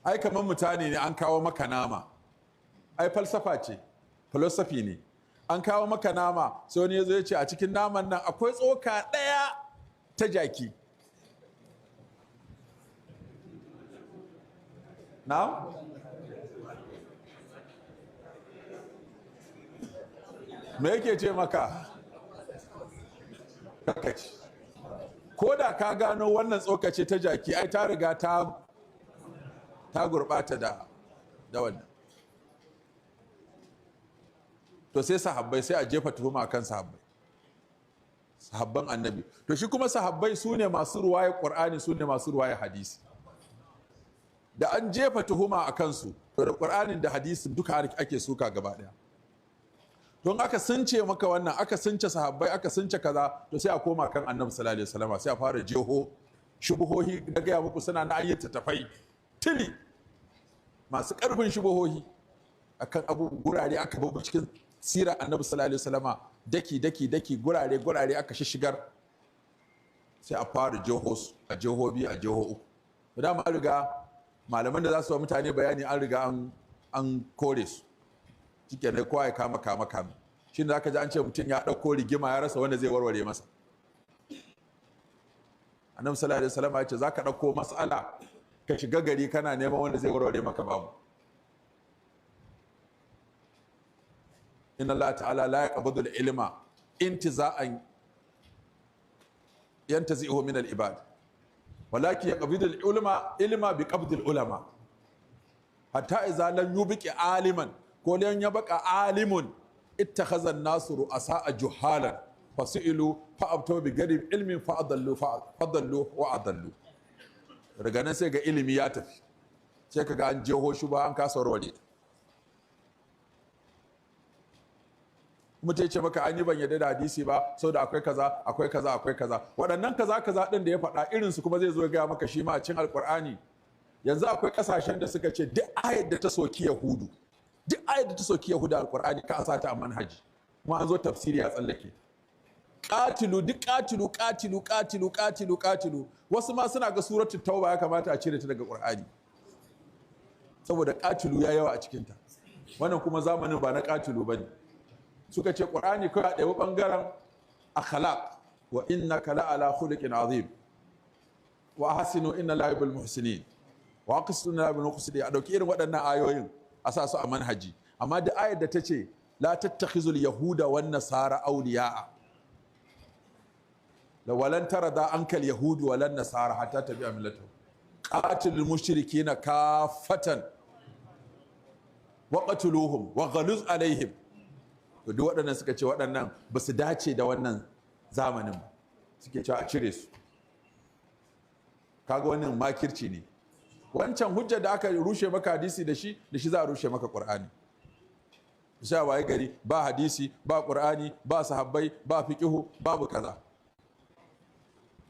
Ai kamar mutane ne, an kawo maka nama, ai falsafa ce, philosophy ne. An kawo maka nama, sai wani ya zo ya ce a cikin naman nan akwai tsoka ɗaya ta jaki. Na? Me yake ce maka? Kakaci. Ko da ka gano wannan tsokace ta jaki, ai ta riga ta gurɓata da wannan. To sai sahabbai, sai a jefa tuhuma kan sahabbai, sahabban annabi. To shi kuma sahabbai su ne masu ruwaya Qur'ani, su ne masu ruwaya hadisi. Da an jefa tuhuma a kansu, to da Qur'anin da hadisin duka ake suka gaba daya. Don aka sunce maka wannan, aka sunce sahabbai, aka sunce kaza, to sai a koma kan annabi sallallahu alaihi wasallam, sai a fara jeho shubuhohi. Da gaya muku suna na ayyata tafai tili masu karfin shubuhohi akan abu gurare aka babu cikin sirar annabi sallallahu alaihi wasallama, daki daki daki, gurare gurare aka shishigar. Sai a fara jeho su, a jeho 2, a jeho 3. Da an riga malaman da za su wa mutane bayani an riga an kore su. Shike ne kowa ya kama kama kame. Shi ne zaka ji an ce mutum ya ɗauko rigima ya rasa wanda zai warware masa. Annabi sallallahu alaihi wasallama ya ce zaka ɗauko mas'ala ka shiga gari kana neman wanda zai warware maka, babu. Inna Allah ta'ala la yaqbidu al-ilma intiza'an yantazi'uhu min al-ibad, walakin yaqbidu al-ulama ilma bi qabdi al-ulama, hatta idza lam yubqi aliman ko lam yabqa alimun ittakhadha an-nasu ru'asa'a juhalan fasu'ilu fa'abtu bi ghairi ilmin fa'adallu fa'adallu wa adallu. Daga nan sai ga ilimi ya tafi, Sai kaga an jeho shi ba an kasa warware. Mutum ya ce maka an yi ban yarda da hadisi ba saboda akwai kaza, akwai kaza, akwai kaza. Waɗannan kaza kaza ɗin da ya faɗa irinsu kuma zai zo ya gaya maka shi ma a cin Alƙur'ani. Yanzu akwai ƙasashen da suka ce duk ayar da ta soki Yahudu, duk ayar da ta soki Yahudu Alƙur'ani ka sa ta a manhaji. Kuma an zo tafsiri ya tsallake. Qatilu, duk qatilu, qatilu, qatilu, qatilu, qatilu. Wasu ma suna ga suratul Tauba ya kamata a cire ta daga Qur'ani saboda qatilu ya yawa a cikin ta. Wannan kuma zamanin ba na qatilu bane. Suka ce Qur'ani kawai a ɗebi ɓangaren akhlaq, wa innaka la'ala khuluqin azim, wa ahsinu inna la yuhibbul muhsinin, wa aqsitu inna la yuhibbul muqsitin. A ɗauki irin waɗannan ayoyin a sa su a manhaji. Amma da ayar da ta ce la tattakhizul yahuda wan nasara awliya'a, la walan tarada ankal yahudu walan nasara hatta tabi'a millatahum, qatilul mushrikina kafatan wa qatuluhum wa ghaluz alaihim. To duk waɗannan suka ce waɗannan ba su dace da wannan zamanin ba, suke cewa a cire su. Kaga wannan makirci ne. Wancan hujjar da aka rushe maka hadisi da shi, da shi za a rushe maka Qur'ani. Sai a waye gari ba hadisi, ba Qur'ani, ba sahabbai, ba fiqihu, babu kaza.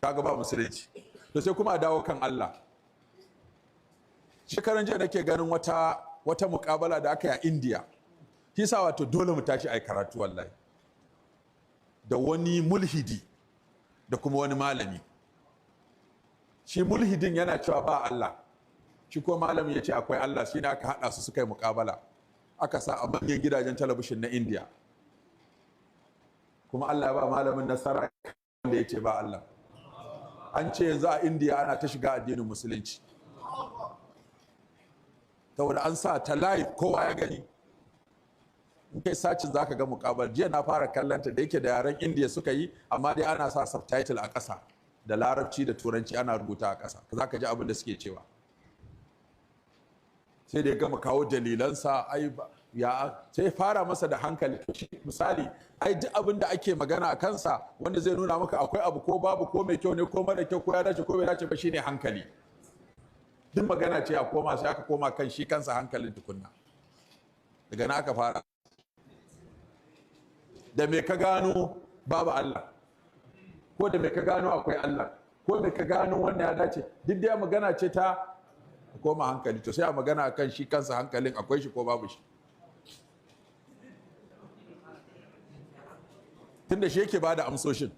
Kaga ba musulunci. To sai kuma a dawo kan Allah. Shekaran jiya nake ganin wata muƙabala da aka yi a India. Shi sa wato dole mu tashi ai karatu wallahi. Da wani mulhidi da kuma wani malami. Shi mulhidin yana cewa ba Allah. Shi ko malami ya ce akwai Allah, shi ne aka haɗa su suka yi muƙabala. Aka sa a manyan gidajen talabishin na India. Kuma Allah ya ba malamin nasara wanda ya ce ba Allah. An ce yanzu a India ana ta shiga addinin musulunci. Saboda an sa ta live kowa ya gani. In kai sacin za ka ga muƙabal. Jiya na fara kallonta da yake da yaren India suka yi, amma dai ana sa subtitle a ƙasa da Larabci da Turanci ana rubuta a ƙasa. Za ka ji abin da suke cewa. Sai da ya gama kawo dalilansa, ai ya sai fara masa da hankali. Misali, ai duk abin da ake magana a kansa wanda zai nuna maka akwai abu ko babu, ko mai kyau ne ko mara kyau, ko ya dace ko bai dace ba, shine hankali. Duk magana ce a koma, sai aka koma kan shi kansa hankalin tukunna. Daga nan aka fara. Da me ka gano babu Allah, ko da me ka gano akwai Allah, ko me ka gano wannan ya dace, duk dai magana ce ta koma hankali. To sai a magana kan shi kansa hankalin, akwai shi ko babu shi. Tunda shi yake bada amsoshin.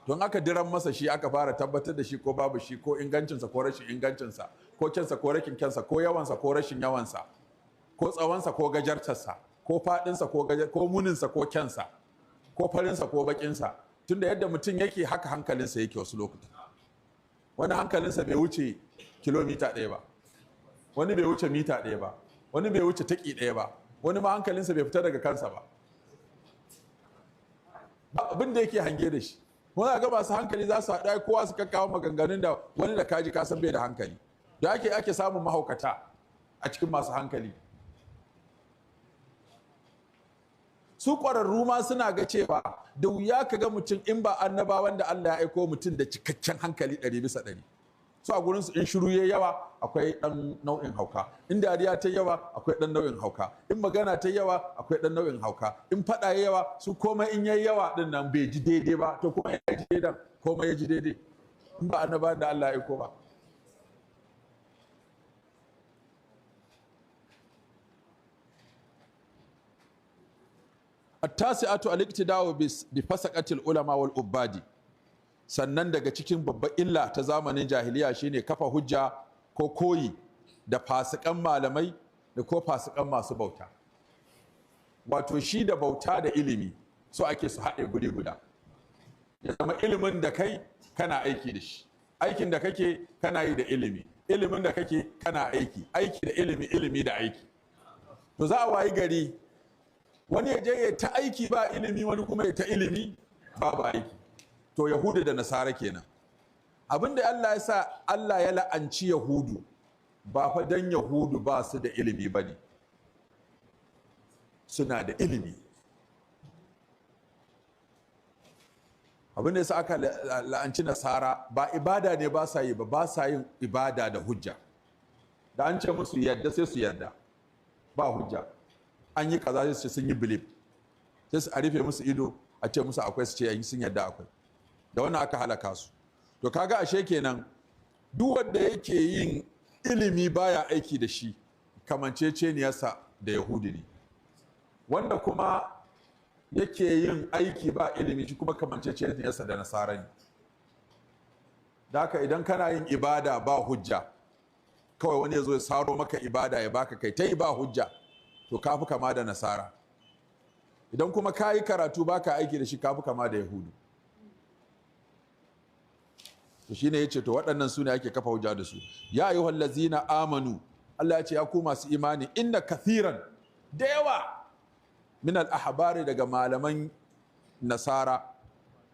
Don aka diran masa shi aka fara tabbatar da shi ko babu shi, ko ingancinsa ko rashin ingancinsa, ko kyansa ko rashin kyansa, ko yawansa ko rashin yawansa, ko tsawonsa ko gajartarsa, ko faɗinsa ko gajar, ko muninsa ko kyansa, ko farinsa ko baƙinsa. Tunda yadda mutum yake haka hankalinsa yake wasu lokuta. Wani hankalinsa bai wuce kilomita 1 ba, wani bai wuce mita 1 ba, wani bai wuce taki 1 ba, wani ma hankalinsa bai fita daga kansa ba. Ba abin da yake hange da shi. Wani ga masu hankali za su haɗu kowa su kakkawo maganganun da wani da kaji kasan bai da hankali. Da ake samun mahaukata a cikin masu hankali. Su ƙwararru ma suna ga cewa da wuya ka ga mutum in ba annabawan da Allah ya aiko mutum da cikakken hankali 100%. Su a gurinsu in shiru ya yawa akwai ɗan nau'in hauka, in dariya ta yawa akwai ɗan nau'in hauka, in magana ta yawa akwai ɗan nau'in hauka, in faɗa ya yawa, su komai in yayi yawa ɗin nan bai ji daidai ba, to kuma ya ji daidai, komai ya ji daidai in ba annabawan da Allah ya aiko ba. At-tasi'atu al-iqtida'u bi fasaqatil ulama wal ubadi. Sannan daga cikin babbar illa ta zamanin jahiliya shine kafa hujja ko koyi da fasikan malamai da ko fasikan masu bauta. Wato shi da bauta da ilimi so ake su haɗe guri guda. Ya zama ilimin da kai kana aiki da shi, aikin da kake kana yi da ilimi, ilimin da kake kana aiki, aiki da ilimi, ilimi da aiki. To za a wayi gari wani ya je ya ta aiki ba ilimi, wani kuma ya ta ilimi babu aiki. To Yahudu da Nasara kenan. Abinda Allah ya sa Allah ya la'anci Yahudu ba fa dan Yahudu ba su da ilimi bane, suna da ilimi. Abinda ya sa aka la'anci Nasara ba ibada ne ba sa yi ba, ba sa yin ibada da hujja. Da an ce musu yadda sai su yadda, ba hujja. An yi kaza sai su ce sun yi belief, sai su a rufe musu ido, a ce musu akwai, su ce sun yadda akwai. Da wannan aka halaka su. To kaga ashe kenan duk wanda yake yin ilimi baya aiki da shi, kamanceceniyarsa da Yahudi ne. Wanda kuma yake yin aiki ba ilimi, shi kuma kamanceceniyarsa da Nasara ne. Da haka idan kana yin ibada ba hujja, kawai wani ya zo ya saro maka ibada ya baka kai ta yi ba hujja, to ka fi kama da Nasara. Idan kuma ka yi karatu baka aiki da shi, ka fi kama da Yahudu. To shine yace, to waɗannan su ne ake kafa hujja da su. Ya ayyuhal ladzina amanu, Allah ya ce ya ku masu imani, inna kathiran, da yawa, min al ahbari, daga malaman Nasara,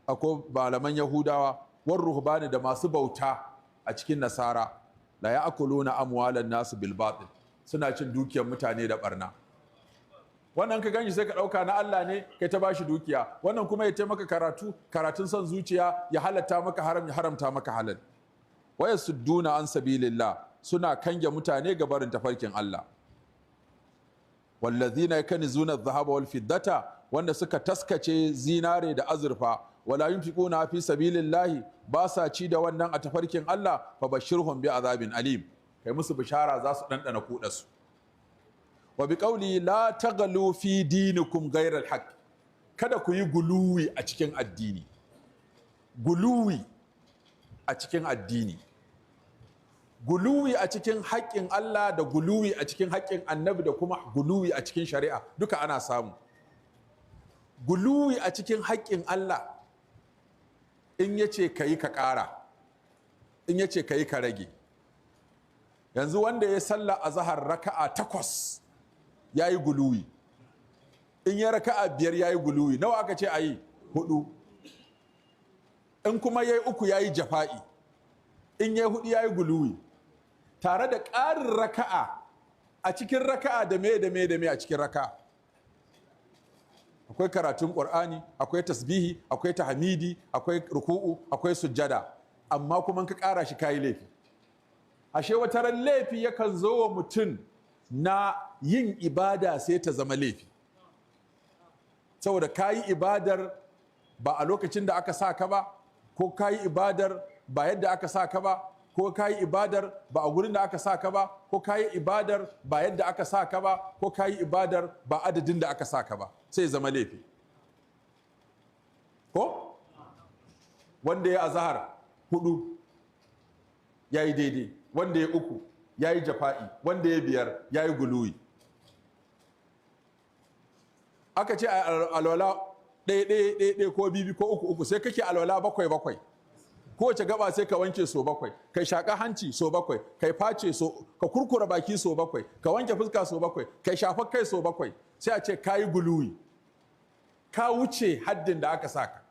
akwai malaman Yahudawa, war ruhbani, da masu bauta a cikin Nasara, la ya'kuluna amwalan nasu bil batil, suna cin dukiyar mutane da barna. Wannan ka ganshi sai ka ɗauka na Allah ne, kai ta bashi dukiya. Wannan kuma ya taimaka karatu, karatun son zuciya, ya halatta maka haram, ya haramta maka halal. Waya sudduna an sabilillah, suna kange mutane ga barin tafarkin Allah. Wallazina yakanizuna adh-dhahaba wal fiddata, wanda suka taskace zinare da azurfa, wala yunfiquna fi sabilillahi, ba sa ci da wannan a tafarkin Allah, fa bashirhum bi azabin alim, kai musu bishara za su dandana kudarsu. Wa bi qawli la taghlu fi dinikum ghayra al-haqq, kada ku yi guluwi a cikin addini. Guluwi a cikin addini, guluwi a cikin haƙƙin Allah, da guluwi a cikin haƙƙin annabi, da kuma guluwi a cikin shari'a, duka ana samu. Guluwi a cikin haƙƙin Allah, in ya ce ka yi ka ƙara, in ya ce ka yi ka rage. Yanzu wanda ya salla a zahar raka'a 8 ya yi guluwi. In ya raka'a 5 ya yi guluwi. Nawa aka ce a yi? 4. In kuma ya yi 3 ya yi jafa'i. In ya yi 4 ya yi guluwi. Tare da ƙarin raka'a a cikin raka'a, da me da me da me a cikin raka'a? Akwai karatun Ƙur'ani, akwai tasbihi, akwai tahmidi, akwai ruku'u, akwai sujjada. Amma kuma ka ƙara shi, kayi laifi. Ashe wata ran laifi yakan zo wa mutum na yin ibada sai ta zama laifi, saboda kayi ibadar ba a lokacin da aka sa ka ba, ko kayi ibadar ba yadda aka sa ka ba, ko kayi ibadar ba a gurin da aka sa ka ba, ko kayi ibadar ba yadda aka sa ka ba, ko kayi ibadar ba adadin da aka sa ka ba, sai zama laifi. Ko wanda ya azahar 4 ya yi daidai, wanda ya 3 ya yi jafa'i, wanda ya 5 ya yi guluwi. Aka ce alwala 1 1 1 1 ko 2 ko 3 3, sai kake alwala 7 7. Kowace gaba sai ka wanke so 7, kai shaka hanci so 7, kai face so, ka kurkura baki so 7, ka wanke fuska so 7, kai shafa kai so 7, sai a ce kayi guluwi, ka wuce haddin da aka saka.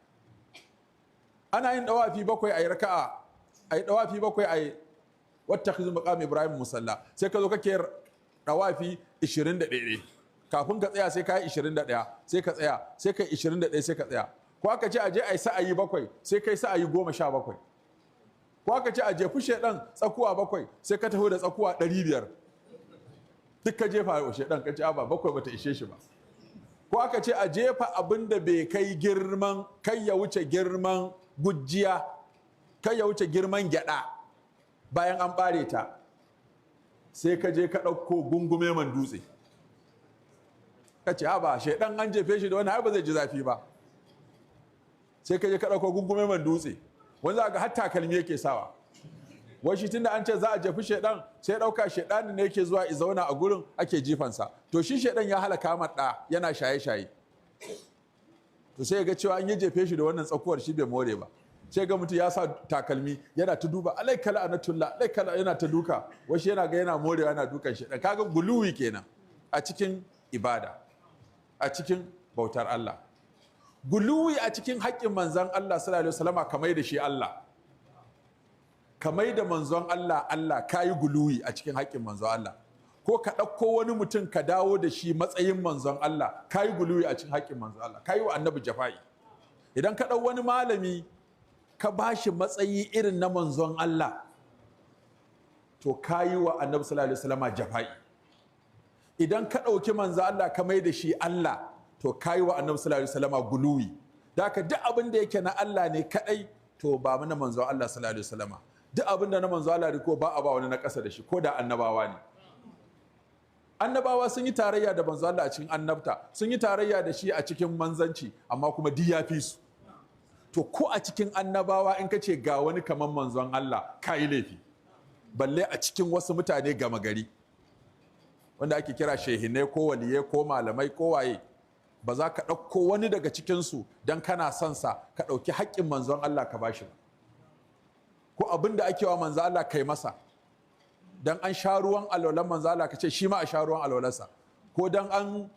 Ana yin dawafi 7 ayi raka'a, ayi dawafi 7, ayi wattakhizu maqam Ibrahim musalla, sai ka zo kake dawafi 21. Kafin ka tsaya sai ka yi 21, sai ka tsaya, sai ka yi 21, sai ka tsaya. Ko aka ce aje ai sa'ayi 7, sai kai sa'ayi 17. Ko aka ce a jefi shedan tsakuwa 7, sai ka taho da tsakuwa 500, duk ka jefa wa shedan, ka ce ba 7 bata ishe shi ba. Ko aka ce a jefa abin da bai kai girman kai, ya wuce girman gujiya, kai ya wuce girman gyada bayan an bare ta, sai ka je ka ɗauko gungume man dutse, ka ce ba shedan an jefe shi da wani ai ba zai ji zafi ba, sai ka je ka ɗauko gungume man dutse. Wani za ga har takalmi yake sawa. Wai shi tunda an ce za a jefi shedan, sai ɗauka shedanin ne yake zuwa zauna a gurin ake jifansa. To shi shedan ya halaka man ɗa yana shaye-shaye, to sai ga cewa an yi jefe shi da wannan tsakuwar shi bai more ba. Sai ga mutum ya sa takalmi yana ta duba, alaikala anatullah alaikala, yana ta duka. Wai shi yana ga yana morewa yana dukan shedan. Kaga guluwi kenan a cikin ibada, a cikin bautar Allah. Guluwi a cikin haƙƙin manzon Allah sallallahu alaihi wasallama, kamar da shi Allah, kamar da manzon Allah Allah, kayi guluwi a cikin haƙƙin manzon Allah. Ko ka ɗauko wani mutum ka dawo da shi matsayin manzon Allah, kayi guluwi a cikin haƙƙin manzon Allah, kayi wa annabi jafa'i. Idan ka ɗau wani malami ka ba shi matsayi irin na manzon Allah, to kayi wa Annabi sallallahu alaihi wasallama jafa'i. Idan ka ɗauki manzo Allah ka mai da shi Allah, to kayi wa Annabi sallallahu alaihi wasallama guluwi. Da haka duk abin da yake na Allah ne kadai, to ba na manzo Allah sallallahu alaihi wasallama. Duk abin da na manzo Allah ne ko ba a ba wani na ƙasa da shi, ko da annabawa ne. Annabawa sun yi tarayya da manzo Allah a cikin annabta, sun yi tarayya da shi a cikin manzanci, amma kuma duk ya fi su. To ko a cikin annabawa in ka ce ga wani kamar manzon Allah, ka yi laifi. Balle a cikin wasu mutane gama gari wanda ake kira shehinai ko waliyai ko malamai ko waye, ba za ka ɗauko wani daga cikinsu don kana son sa ka ɗauki haƙƙin manzon Allah ka bashi ba, ko abin da ake wa manzon Allah kai masa. Don an sha ruwan alwalan manzon Allah ka ce shi ma a sha ruwan alwalarsa, ko don an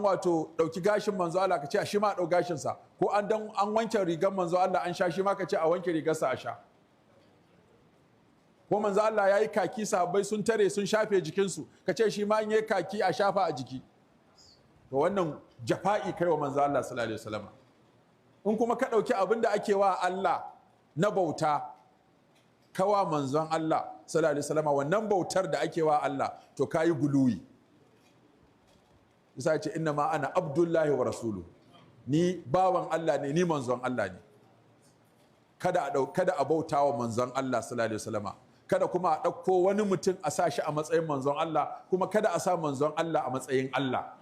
wato ɗauki gashin manzon Allah ka ce shi ma a ɗau gashinsa, ko an dan an wanke rigar manzon Allah an sha, shi ma ka ce a wanke rigarsa a sha. Ko manzo Allah ya yi kaki, sahabbai sun tare sun shafe jikinsu, ka ce shi ma in yi kaki a shafa a jiki. To wannan jafa'i kai wa manzo Allah sallallahu alaihi wasallam. In kuma ka ɗauki abin da ake wa Allah na bauta kawa manzon Allah sallallahu alaihi wasallam, wannan bautar da ake wa Allah, to kayi guluwi. Isa ce inna ma ana abdullahi wa rasuluhu, ni bawan Allah ne, ni manzon Allah ne. Kada a bauta wa manzon Allah sallallahu alaihi wasallam, kada kuma a ɗauko wani mutum a sa shi a matsayin manzon Allah, kuma kada a sa manzon Allah a matsayin Allah.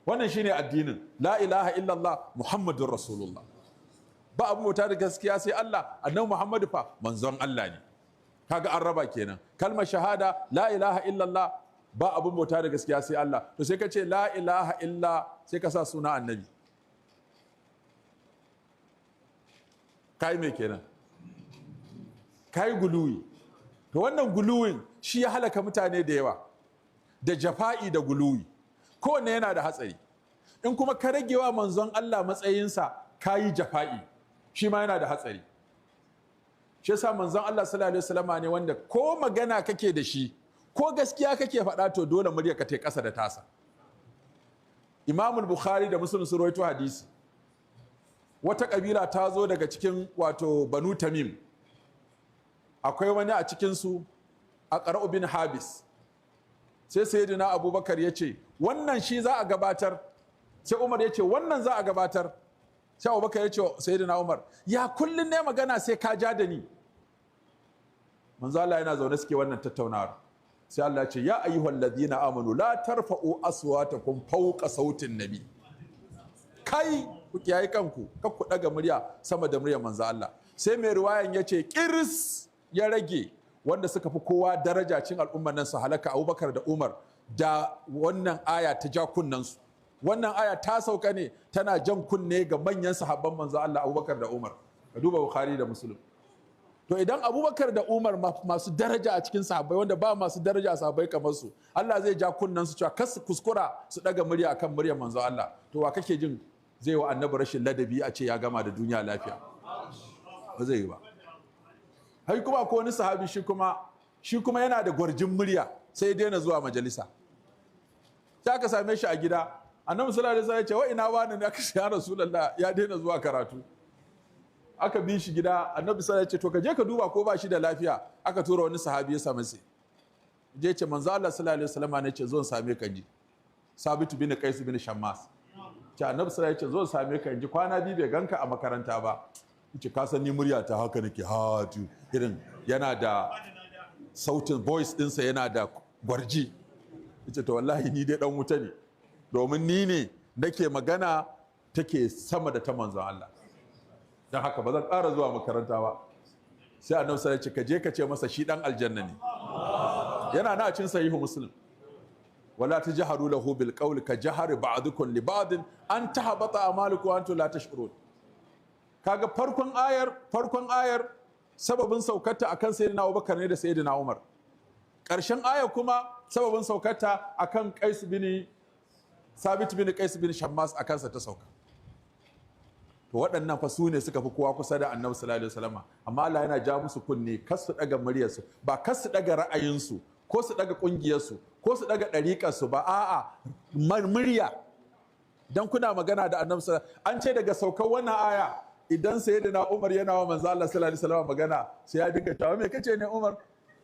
Wannan shine addinin la ilaha illallah Muhammadur Rasulullah. Ba abu bauta da gaskiya sai Allah, annabi Muhammadu fa manzon Allah ne. Kaga an raba kenan. Kalmar shahada la ilaha illallah, ba abun bauta da gaskiya sai Allah. To sai ka ce la ilaha illa, sai ka sa suna annabi. Kai me kenan? Kai guluwi. To wannan guluwin shi ya halaka mutane da yawa, da jafa'i da guluwi. Kowanne yana da hatsari. In kuma ka ragewa manzon Allah matsayinsa, ka yi jafa'i, shi ma yana da hatsari. Shi yasa manzon Allah sallallahu alaihi wasallama ne wanda ko magana kake da shi, ko gaskiya kake faɗa, to dole murya ka tai ƙasa da tasa. Imamul Bukhari da Muslim sun rawaito hadisi. Wata kabila ta zo daga cikin wato Banu Tamim. Akwai wani a cikinsu, Aqra'u bin Habis. Sai Sayyidina Abubakar ya ce wannan shi za a gabatar. Sai Umar ya ce wannan za a gabatar. Sai Abubakar ya ce Sayyidina Umar, ya kullun ne magana sai ka ja da ni. Manzo Allah yana zaune suke wannan tattaunawar. Sai Allah ya ce ya ayyuhal ladina amanu la tarfa'u aswatakum fawqa sautin nabi. Kai ku kiyaye kanku, kar ku daga murya sama da muryar manzo Allah. Sai mai riwayan ya ce kiris ya rage wanda suka fi kowa daraja cin al'ummar nan su halaka, Abubakar da Umar, da wannan aya ta ja kunnensu. Wannan aya ta sauka ne tana jan kunne ga manyan sahabban manzo Allah Abubakar da Umar. Ka duba Bukhari da Muslim. To idan Abubakar da Umar masu daraja a cikin sahabbai, wanda ba masu daraja a sahabbai kamar su, Allah zai ja kunnensu cewa kar su kuskura su daga murya akan muryar manzo Allah. To wa kake jin zai wa annabi rashin ladabi a ce ya gama da duniya lafiya? Ba zai yi ba. Hai kuma ko wani sahabi shi kuma yana da gwarjin murya, sai ya daina zuwa majalisa. Sai aka same shi a gida. Annabi sallallahu alaihi wasallam ya ce wa ina wani ne? Aka ce ya Rasulullah ya daina zuwa karatu. Aka bi shi gida. Annabi sallallahu alaihi wasallam ya ce to ka je ka duba ko ba shi da lafiya. Aka tura wani sahabi ya same shi. Je ce manzo Allah sallallahu alaihi wasallam ne ce zo in same ka ji. Sabitu bin Qais bin Shammas. Ce annabi sallallahu alaihi wasallam ya ce zo in same ka ji, kwana biyu bai ganka a makaranta ba. Ce ka san ni murya ta haka nake hatu, irin yana da sautin voice dinsa yana da gwarji. Yace to wallahi ni dai dan wuta ne, domin ni ne nake magana take sama da ta manzon Allah, dan haka ba zan ƙara zuwa makaranta ba. Sai annabi sallallahu alaihi wasallam ya ce ka je ka ce masa shi dan aljanna ne. Yana na cin sahihu Muslim. Wala tajharu lahu bil qawli ka jahari ba'dukum li ba'din an tahbata a'malukum wa antum la tash'urun. Kaga farkon ayar sababin saukarta akan Sayyidina Abubakar ne da Sayyidina Umar. Ƙarshen ayar kuma sababin saukarta akan Qais bin Sabit bin Qais bin Shammas, akan sa ta sauka. To waɗannan fa su ne suka fi kowa kusa da Annabi sallallahu alaihi wasallam, amma Allah yana ja musu kunne kar su daga muryarsu, ba kar su daga ra'ayinsu ko su daga ƙungiyarsu ko su daga ɗariƙarsu ba, a'a murya. Dan kuna magana da Annabi sallallahu alaihi wasallam. An ce daga saukar wannan aya idan Sayyidina Umar yana wa manzo Allah sallallahu alaihi wasallam magana, sai ya dinga cewa me kace ne Umar?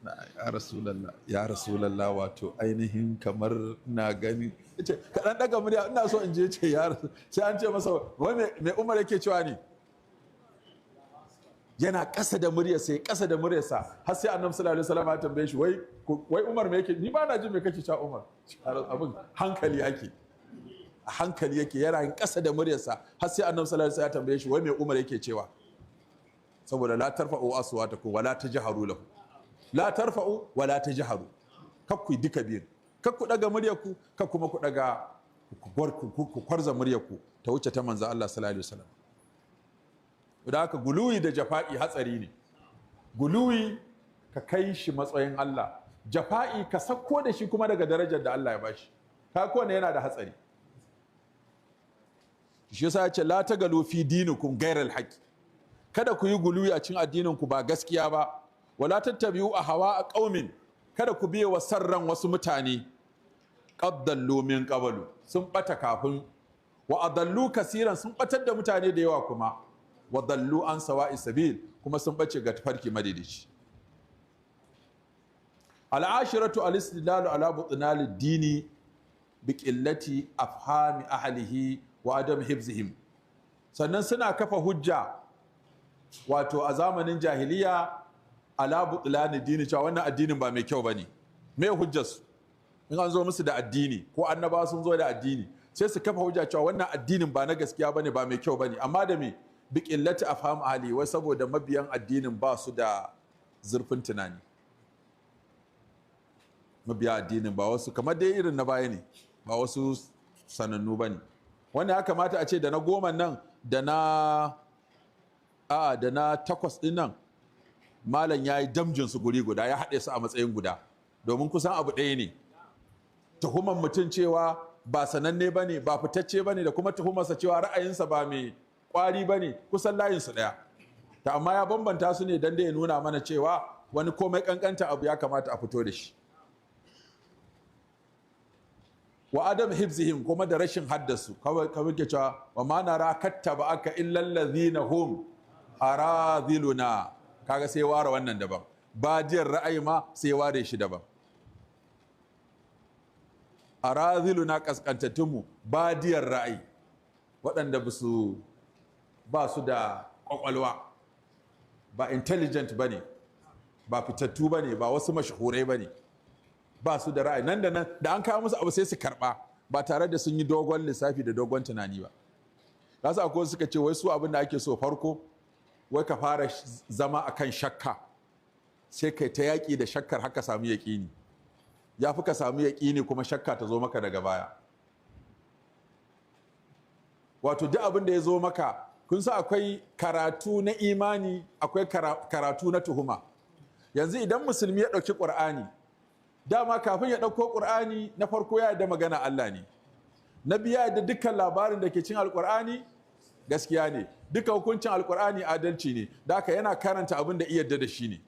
Ya Rasulallah, ya Rasulallah, wato ainihin kamar na gani ce kaɗan ɗaga murya, ina so in je ce ya rasu. Sai an ce masa, wai me Umar yake cewa ne? Yana ƙasa da muryarsa, ya ƙasa da muryarsa, har sai Annabi sallallahu alaihi wasallam ya tambaye shi, Wai Umar, me yake? Ni ba na jin me kake cewa, Umar." Abin hankali ake, a hankali yake, yana yin ƙasa da muryarsa, har sai Annabi sallallahu alaihi wasallam ya tambaye shi, wai me Umar yake cewa? Saboda la tarfa'u aswatakum wala tajharu lahu, la tarfa'u wala tajharu, kakku duka biyun, kakku daga muryarku, kak kuma ku daga ku kwarza muryarku ta wuce ta manzo Allah sallallahu alaihi wasallam. Da haka guluwi da jafa'i hatsari ne. Guluwi ka kai shi matsayin Allah, jafa'i ka sakko da shi kuma daga darajar da Allah ya bashi. Ka kowane yana da hatsari. Shi yasa ya ce la tagalu fi dinikum ghairal haqqi, kada ku yi guluwi a cikin addinin ku ba gaskiya ba. Wala tattabi'u ahwa qaumin, kada ku biye wa sarran wasu mutane. Qad dallu min qablu, sun bata kafin, wa adallu kasiran, sun batar da mutane da yawa kuma, wa dallu an sawa'i sabil, kuma sun bace ga tafarki madaidaici. Al'ashiratu al-istidlalu ala butnal dini bi qillati afhami ahlihi wa adam hibzihim. Sannan suna kafa hujja, wato a zamanin jahiliya, ala butlan dini, cewa wannan addinin ba mai kyau bane. Me hujjarsu? In an zo musu da addini ko annabawa sun zo da addini, sai su kafa hujja cewa wannan addinin ba na gaskiya bane, ba mai kyau bane. Amma da me? Bi qillati afham ahli, wai saboda mabiyan addinin ba su da zurfin tunani. Mabiya addinin ba wasu kamar dai irin na baya ne, ba wasu sanannu bane. Wanda ya kamata a ce da na 10 nan da na a da na 8 din nan, malam ya yi damjin su guri guda, ya haɗe su a matsayin guda, domin kusan abu ɗaya ne: tuhuman mutum cewa ba sananne ba ne, ba fitacce ba ne, da kuma tuhumarsa cewa ra'ayinsa ba mai ƙwari ba ne, kusan layinsu ɗaya ta. Amma ya bambanta su ne don da ya nuna mana cewa wani komai ƙanƙanta abu ya kamata a fito da shi. Wa adam hibzihim, kuma da rashin haddasu, kawai ke cewa wa ma nara kattaba aka illal ladhina hum aradhiluna. Kaga sai ware wannan daban, badiyar ra'ayi ma sai ware shi daban. Aradhiluna, kaskantattunmu, badiyar ra'ayi, waɗanda ba su da kwakwalwa, ba intelligent bane, ba fitattu bane, ba wasu mashahurai bane, ba su da ra'ayi. Nan da nan da an kawo musu abu sai su karba, ba tare da sun yi dogon lissafi da dogon tunani ba. Kasu akwai suka ce wai su abin da ake so farko, wai ka fara zama akan shakka, sai kai ta yaƙi da shakkar haka samu yaƙini. Ya fi ka samu yaƙini kuma shakka ta zo maka daga baya. Wato duk abin da ya zo maka, kun sa akwai karatu na imani, akwai karatu na tuhuma. Yanzu idan musulmi ya ɗauki ƙur'ani, dama kafin ya ɗauko ƙur'ani, na farko ya yarda magana Allah ne, na biyu ya yarda dukkan labarin da ke cin Alƙur'ani gaskiya ne, dukkan hukuncin Alƙur'ani adalci ne, da haka yana karanta abin da iya yarda da shi ne.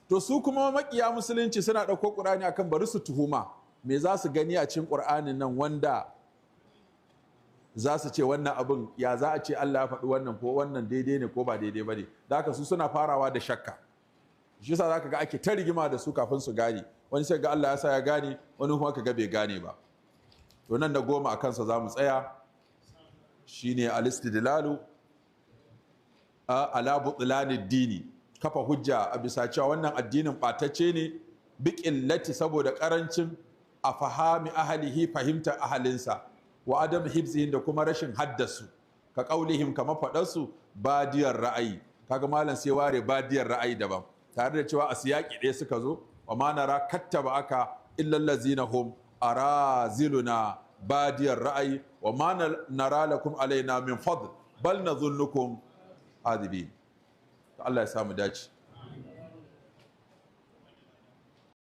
To su kuma makiya musulunci suna ɗauko ƙur'ani akan bari su tuhuma, me za su gani a cikin ƙur'anin nan wanda za su ce wannan abin, ya za a ce Allah ya faɗi wannan, ko wannan daidai ne ko ba daidai ba ne? Da haka su suna farawa da shakka. Shi yasa zaka ga ake ta rigima da su kafin su gane. Wani sai ga Allah ya sa ya gane, wani kuma ka ga bai gane ba. To nan da 10 a kansa za mu tsaya, shine al-istidlalu ala butlanid dini, kafa hujja a bisa cewa wannan addinin ɓatacce ne, bi qillati, saboda karancin, a fahami ahlihi, fahimta ahalinsa, wa adam hibzihin, da kuma rashin haddasu, ka qaulihim, kama faɗarsu, badiyar ra'ayi. Kaga malam sai ware badiyar ra'ayi daban, tare da cewa a siyaki ɗaya suka zo: wa ma nara kattaba aka illal ladzina hum araziluna badiyar ra'ayi wa ma nara lakum alaina min fadl bal nadhunnukum adibin. Allah ya samu dace.